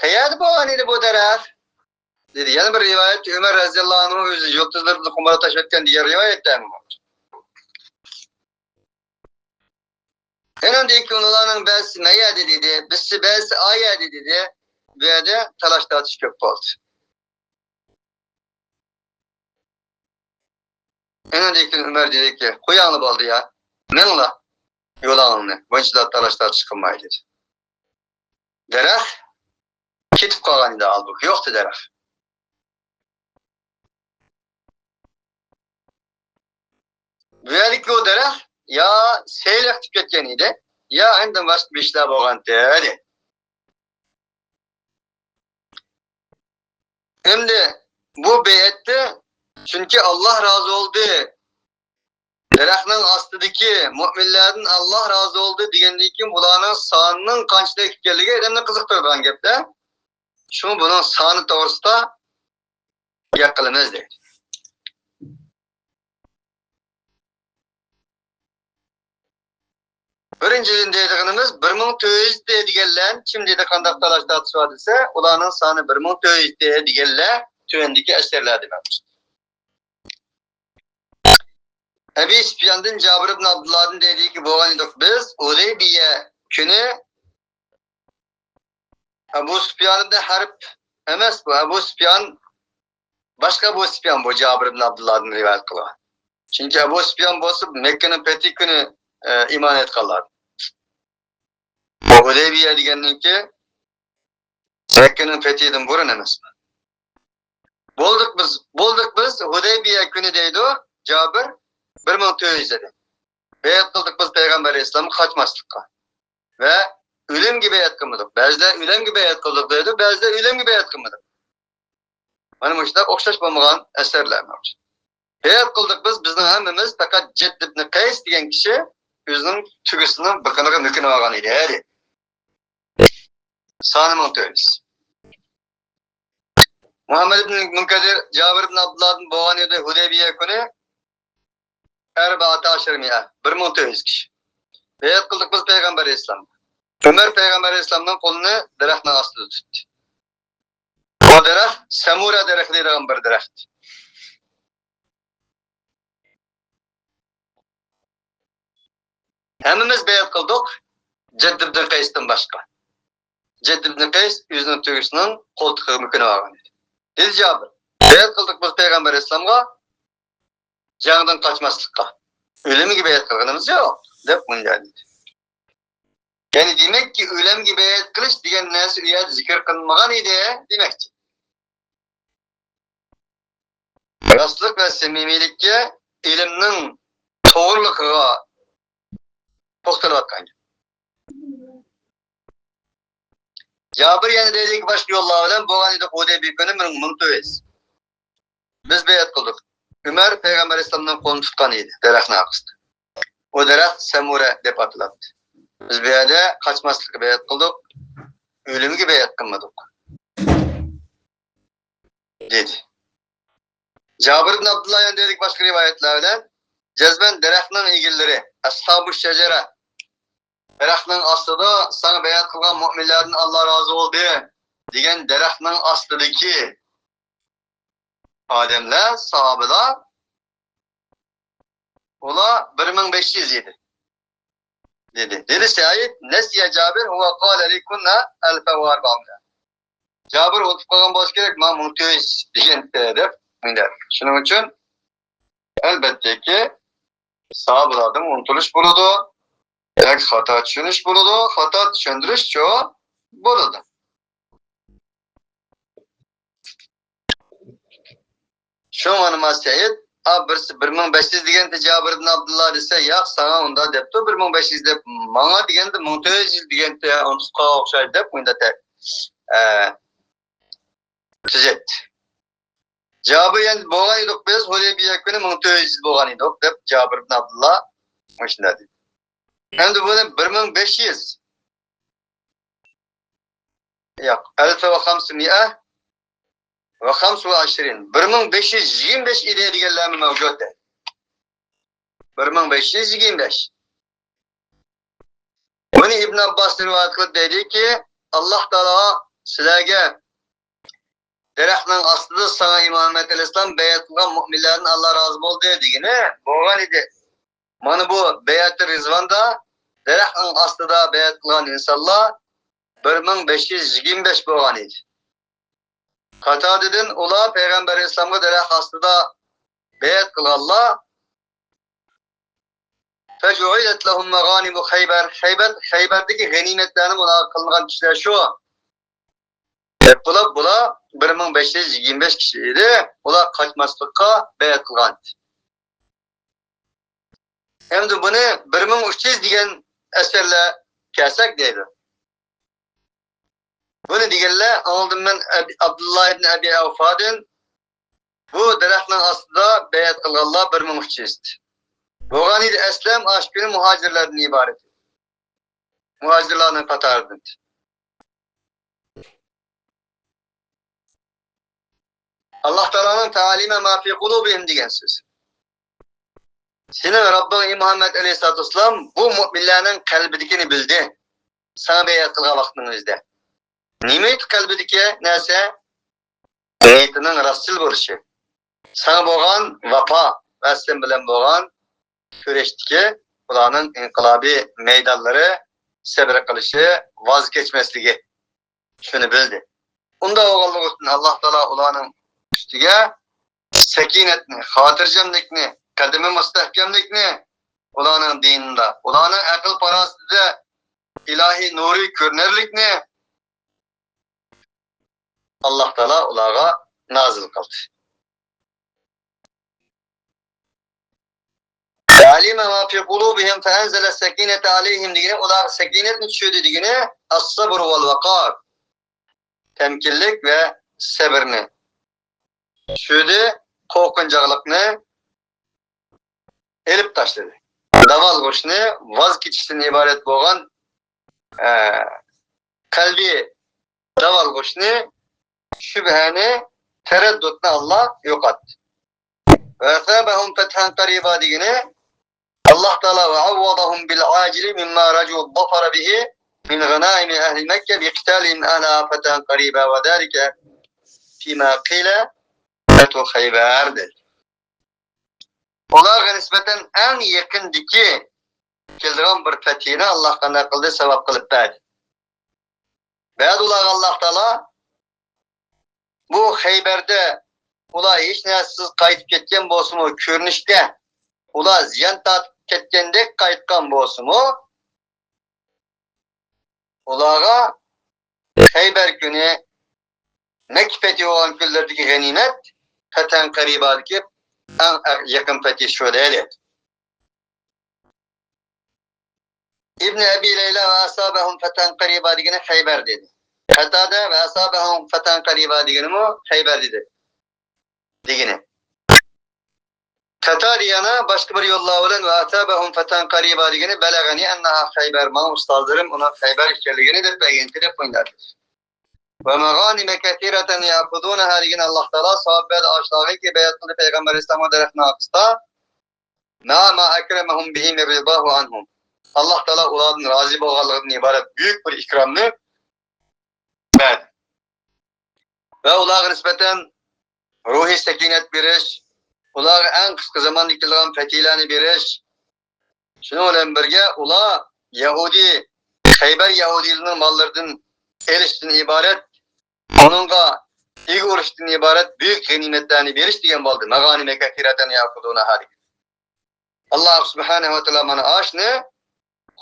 «قەيەردە بولغان ئىدى بۇ دەرەخ؟» دېدى. يەنە بىر رىۋايەتتە ئۆمەر رەزىياللاھۇ ئەنھۇ ئۆزى يۇلتۇزلىرىدىن خۇمارى تاشلىۋەتكەن دېگەن رىۋايەتتە. ئۇنىڭدىن كېيىن ئۇلارنىڭ بەزىسى مەيەردە دېدى، بىرسى بەزىسى ئايەردە دېدى. بۇ يەردە تالاش تارتىش كۆپ بولدى. ئۇنىڭدىن كېيىن ئۆمەر دېدىكى، «قوياڭلا بولدى يا، مېڭىڭلا يولۇڭلارنى، بۇنچىلار تالاش تارتىش قىلماي» دېدى. دەرەخ كېتىپ قالغان ئىدى، ھالبۇكى يوقتى دەرەخ. بۇ يەردىكى ئۇ دەرەخ يا سېلىق تىپ كەتكەن ئىدى، يا ئاندىن باشقا بىر ئىشلار بولغانتى. ئەمدى بۇ بەيئەتتە، چۈنكى ئاللا رازى بولدى، دەرەخنىڭ ئاستىدىكى مۆمىنلەردىن ئاللا رازى بولدى دېگەندىن كېيىن، بۇلارنىڭ سانىنىڭ قانچىلىك ئىكەنلىكى ئادەمنى قىزىقتۇرىدىغان گەپتە. شۇڭا بۇنىڭ سانى توغرىسىدا گەپ قىلىمىز دەيدۇ. بىرىنچىدىن دەيدىغىنىمىز، بىر مىڭ تۆت يۈز دېگەنلەر كىم دېدى، قانداق تالاش تارتىش بار دېسە، ئۇلارنىڭ سانى بىر مىڭ تۆت يۈز دېگەنلەر تۆۋەندىكى ئەسەرلەردە مەۋجۇت. ئەبى سۇپياندىن جابىر ئىبن ئابدۇللادىن دەيدىكى، بولغان ئىدۇق بىز ھۇدەيبىيە كۈنى. ئەبۇ سۇپيان ئىبن ھەرب ئەمەس بۇ، ئەبۇ سۇپيان باشقا ئەبۇ سۇپيان، بۇ جابىر ئىبن ئابدۇللادىن رىۋايەت قىلغان. چۈنكى ئەبۇ سۇپيان بولسا مەككىنىڭ پەتھى كۈنى، ئە، ئىمان ئېيتقانلار. بۇ ھۇدەيبىيە دېگەننىڭكى مەككىنىڭ پەتھىدىن بۇرۇن ئەمەسمۇ؟ بولدۇق بىز، بولدۇق بىز ھۇدەيبىيە كۈنى دەيدۇ جابىر، بىر مىڭ تۆت يۈز دېدى. بەيئەت قىلدۇق بىز پەيغەمبەر ئەلەيھىسسالامغا قاچماسلىققا ۋە ئۆلۈمگە بەيئەت قىلمىدۇق. بەزىلەر ئۆلۈمگە بەيئەت قىلدۇق دەيدۇ، بەزىلەر ئۆلۈمگە بەيئەت قىلمىدۇق. مانا مۇشۇنداق ئوخشاش بولمىغان ئەسەرلەر مەۋجۇت. بەيئەت قىلدۇق بىز، بىزنىڭ ھەممىمىز، پەقەت جەدد ئىبن قەيس دېگەن كىشى ئۆزىنىڭ تۆگىسىنىڭ بېقىنىغا مۆكۈنۈۋالغان ئىدى، ھەدى. سانى مىڭ تۆت يۈز. مۇھەممەد ئىبن مۇنكەدىر جابىر ئىبن ئابدۇللادىن بولغان ئىدى ھۇدەيبىيە كۈنى. ئەربەئەتە ئەشەر مىئە، بىر مىڭ تۆت يۈز كىشى. بەيئەت قىلدۇق بىز پەيغەمبەر ئەلەيھىسسالامغا. ئۆمەر پەيغەمبەر ئەلەيھىسسالامنىڭ قولىنى دەرەخنىڭ ئاستىدا تۇتتى. بۇ دەرەخ سەمۇرە دەرىخى دەيدىغان بىر دەرەخ. ھەممىمىز بەيئەت قىلدۇق، جەدد ئىبن قەيستىن باشقا. جەدد ئىبن قەيس ئۆزىنىڭ تۆگىسىنىڭ قولتۇقىغا مۆكۈنۈپ ئالغان ئىدى. دېدى جابىر، بەيئەت قىلدۇق بىز پەيغەمبەر ئەلەيھىسسالامغا جەڭدىن قاچماسلىققا. ئۆلۈمگە بەيئەت قىلغىنىمىز يوق، دەپ مۇنداق دېدى. يەنى دېمەككى، ئۆلۈمگە بەيئەت قىلىش دېگەن نەرسە ئۇ يەردە زىكىر قىلىنمىغان ئىدى دېمەكچى. راستلىق ۋە سەمىمىيلىككە ئىلىمنىڭ توغرىلىقىغا توختىلىۋاتقان گەپ. جابىر يەنە دەيدىكى، باشقا يوللار بىلەن بولغان ئىدى ھۇدەيبىيە كۈنى مىڭ، مىڭ تۆت يۈز. بىز بەيئەت قىلدۇق. ئۆمەر پەيغەمبەر ئەلەيھىسسالامنىڭ قولىنى تۇتقان ئىدى دەرەخنىڭ ئارقىسىدا. ئۇ دەرەخ سەمۇرە دەپ ئاتىلاتتى. بىز بۇ يەردە قاچماسلىققا بەيئەت قىلدۇق، ئۆلۈمگە بەيئەت قىلمىدۇق، دېدى. جابىر ئىبن ئابدۇللا يەنە دەيدىكى، باشقا رىۋايەتلەر بىلەن جەزمەن دەرەخنىڭ ئىگىلىرى، ئەسھابۇ شەجەرە، دەرەخنىڭ ئاستىدا ساڭا بەيئەت قىلغان مۆمىنلەردىن ئاللا رازى بولدى دېگەن دەرەخنىڭ ئاستىدىكى ئادەملەر، ساھابىلار، ئۇلار بىر مىڭ بەش يۈز ئىدى، دېدى. دېدى سەئىد، نەسىيە جابىر، ھۇۋە قالە لى كۇننا ئەلفە ۋە ئەربەئە مىئە. جابىر ئۇنتۇپ قالغان بولسا كېرەك، ماڭا مىڭ تۆت يۈز دېگەن دەپ. شۇنىڭ ئۈچۈن، ئەلبەتتىكى، ساھابىلاردىن ئۇنتۇلۇش بولىدۇ، ياكى خاتا چۈشىنىش بولىدۇ، خاتا چۈشەندۈرۈشچۇ بولىدۇ. شۇڭا مانا سەئىد، ئا، بىرسى بىر مىڭ بەش يۈز دېگەنتى جابىر ئىبن ئابدۇللا دېسە، ياق، ساڭا ئۇنداق دەپتۇ، بىر مىڭ بەش يۈز دەپ، ماڭا دېگەندە مىڭ تۆت يۈز دېگەنتى، ئۇنتۇپ قالغان ئوخشايدۇ دەپ، مۇنداق تە-، ئە، تۈزەتتى. جابىر، يەنى بولغان ئىدۇق بىز، ھۇدەيبىيە كۈنى مىڭ تۆت يۈز بولغان ئىدۇق دەپ، جابىر ئىبن ئابدۇللا مۇشۇنداق دېدى. ئەمدى بۇنى بىر مىڭ بەش يۈز، ياق، ئەلفە ۋە خەمسە مىئە ۋە خەمسە ۋە ئىشرىن، بىر مىڭ بەش يۈز يىگىرمە بەش ئىدى دېگەنلەرمۇ مەۋجۇت. بىر مىڭ بەش يۈز يىگىرمە بەش. بۇنى ئىبن ئابباس رىۋايەت قىلىپ دەيدىكى، ئاللاھ تائالا سىلەرگە دەرەخنىڭ ئاستىدا ساڭا ئىمام ئەھمەد ئەلەيھىسسالام بەيئەت قىلغان مۆمىنلەردىن ئاللاھ رازى بولدى دېگىنى بولغان ئىدى. مانا بۇ بەيئەتى رىزۋاندا دەرەخنىڭ ئاستىدا بەيئەت قىلغان ئىنسانلار بىر مىڭ بەش يۈز يىگىرمە بەش بولغان ئىدى. قاتادىدىن ئۇلار پەيغەمبەر ئەلەيھىسسالامغا دەرەخ ئاستىدا بەيئەت قىلغانلار، فَجُعِلَتْ لَهُمْ مَغَانِمُ خَيْبَرَ، خەيبەر، خەيبەردىكى غەنىيمەتلەرنى ئۇلارغا قىلىنغان كىشىلەر شۇ. دەپ بولۇپ، بۇلار بىر مىڭ بەش يۈز يىگىرمە بەش كىشى ئىدى. ئۇلار قاچماسلىققا بەيئەت قىلغان. ئەمدى بۇنى بىر مىڭ ئۈچ يۈز دېگەن ئەسەرلەر كەلسەك دەيدۇ. بۇنى دېگەنلەر ئاڭلىدىم مەن ئەب-، ئابدۇللا ئىبن ئەبى ئەۋفادىن، بۇ دەرەخنىڭ ئاستىدا بەيئەت قىلغانلار بىر مىڭ ئۈچ يۈز. بولغان ئىدى ئەسلەم ئاشۇ كۈنى مۇھاجىرلاردىن ئىبارەت. مۇھاجىرلارنىڭ قاتارىدىن. ئاللاھ تائالانىڭ «فَعَلِمَ مَا فِي قُلُوبِهِمْ» دېگەن سۆز. سېنىڭ رەببىڭ، ئەي مۇھەممەد ئەلەيھىسسالاتۇ ۋەسسالام، بۇ مۆمىنلەرنىڭ قەلبىدىكىنى بىلدى. ساڭا بەيئەت قىلغان ۋاقتىڭ ئۆزىدە. نېمە ئىدى قەلبىدىكى نەرسە؟ نىيىتىنىڭ راستچىل بولۇشى. ساڭا بولغان ۋاپا ۋە سەن بىلەن بولغان كۈرەشتىكى ئۇلارنىڭ ئىنقىلابىي مەيدانلىرى، سەبرى قىلىشى، ۋاز كەچمەسلىكى. شۇنى بىلدى. ئۇنداق بولغانلىقى ئۈچۈن ئاللاھ تائالا ئۇلارنىڭ ئۈستىگە سەكىنەتنى، خاتىرجەملىكنى، قەدىمى مۇستەھكەملىكنى ئۇلارنىڭ دىنىدا، ئۇلارنىڭ ئەقىل پاراسىتىدە ئىلاھىي نۇرى كۆرۈنەرلىكنى ئاللاھ تائالا ئۇلارغا نازىل قىلدى. «فَعَلِمَ مَا فِي قُلُوبِهِمْ فَأَنْزَلَ السَّكِينَةَ عَلَيْهِمْ» دېگىنى، ئۇلارغا سەكىنەتنى چۈشۈردى دېگىنى، «الصَّبْرُ وَالْوَقَارَ» تەمكىنلىك ۋە سەبرنى چۈشۈردى، قورقۇنچاقلىقنى ئېلىپ تاشلىدى. داۋالغۇشنى، ۋاز كېچىشتىن ئىبارەت بولغان، ئە، قەلبىي داۋالغۇشنى، شۈبھەنى، تەرەددۇتنى ئاللاھ يوقاتتى. «وَأَثَابَهُمْ فَتْحًا قَرِيبًا» دېگىنى، ئاللاھ تائالا «وَعَوَّضَهُمْ بِالْعَاجِلِ مِمَّا رَجَوْا الظَّفَرَ بِهِ مِنْ غَنَائِمِ أَهْلِ مَكَّةَ بِقِتَالِهِمْ أَهْلَهَا فَتْحًا قَرِيبًا وَذَلِكَ فِيمَا قِيلَ فَتْحُ خَيْبَرَ» دېدى. ئۇلارغا نىسبەتەن ئەڭ يېقىندىكى كېلىدىغان بىر پەتھىنى ئاللاھ قانداق قىلدى؟ ساۋاب قىلىپ بەردى. بەردى ئۇلارغا ئاللاھ تائالا. بۇ خەيبەردە ئۇلار ھېچ نەرسىسىز قايتىپ كەتكەن بولسىمۇ، كۆرۈنۈشتە ئۇلار زىيان تارتىپ كەتكەندەك قايتقان بولسىمۇ، ئۇلارغا خەيبەر كۈنى، مەككە پەتھى بولغان كۈنلىرىدىكى غەنىيمەت، فەتھەن قەرىبادىكى ئەڭ يېقىن پەتھى شۇ دەيلى. ئىبن ئەبى لەيلا «ۋە ئەسابەھۇم فەتھەن قەرىبا» دېگىنى خەيبەر دېدى. قەتادە «ۋە ئەسابەھۇم فەتھەن قەرىبا» دېگىنىمۇ خەيبەر دېدى دېگىنى. قەتادە يەنە باشقا بىر يوللار بىلەن «ۋە ئەسابەھۇم فەتھەن قەرىبا» دېگىنى «بەلەغەنى ئەننەھا خەيبەر»، ماڭا ئۇستازلىرىم ئۇنىڭ خەيبەر ئىكەنلىكىنى دەپ بەرگەنتى دەپ قويدى. «ۋە مەغانىمە كەسىرەتەن يەخۇزۇنەھا» دېگىنى ئاللاھ تائالا ساھابىلەرگە ئاشۇلارغىكى بەيئەت قىلدى پەيغەمبەر ئەلەيھىسسالامغا دەرەخنىڭ ئارقىسىدا. «مەئە ما ئەكرەمەھۇم بىھى مىن رىزاھۇ ئەنھۇم». ئاللاھ تائالا ئۇلاردىن رازى بولغانلىقىدىن ئىبارەت بۈيۈك بىر ئىكرامنى بەردى. ۋە ئۇلارغا نىسبەتەن روھىي سەكىنەت بېرىش، ئۇلارغا ئەڭ قىسقا زاماندا كېلىدىغان پەتھىيلەرنى بېرىش، شۇنىڭ بىلەن بىرگە ئۇلار يەھۇدىي، خەيبەر يەھۇدىيلىرىنىڭ ماللىرىدىن ئېلىشتىن ئىبارەت، ئۇنىڭغا ئىگە ئۇرۇشتىن ئىبارەت بۈيۈك غەنىيمەتلەرنى بېرىش دېگەن بولدى. مەغانىمە كەسىرەتەن يەئخۇزۇنەھا دېگەن. ئاللاھ سۇبھانەھۇ ۋە تائالا مانا ئاشۇنى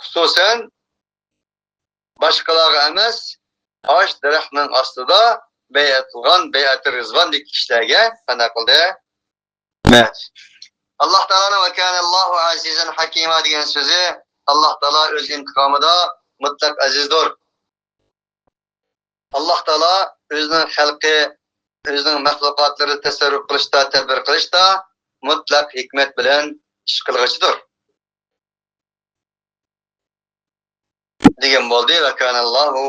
خۇسۇسەن باشقىلارغا ئەمەس، ئاش دەرەخنىڭ ئاستىدا بەيئەت قىلغان، بەيئەتى رىزۋاندىكى كىشىلەرگە قانداق قىلدى؟ ئاللاھ تائالانىڭ «ۋە كانەللاھۇ ئەزىزەن ھەكىما» دېگەن سۆزى، ئاللاھ تائالا ئۆز ئىنتىقامىدا مۇتلەق ئەزىزدۇر. ئاللاھ تائالا ئۆزىنىڭ خەلقى، ئۆزىنىڭ مەخلۇقاتلىرىدا تەسەررۇپ قىلىشتا، تەدبىر قىلىشتا مۇتلەق ھېكمەت بىلەن ئىش قىلغۇچىدۇر. دېگەن بولدى. «ۋە كانەللاھۇ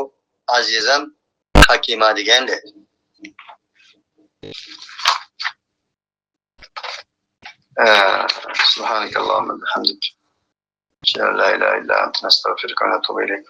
ئەزىزەن ھەكىما» دېگەندى. ئە، سۇبھانەكەللاھۇممە بىھەمدىك. ئەشھەدۇ ئەن لا ئىلاھە ئىللا ئەنتە، نەستەغفىرۇكە ۋە نەتۇبۇ ئىلەيك.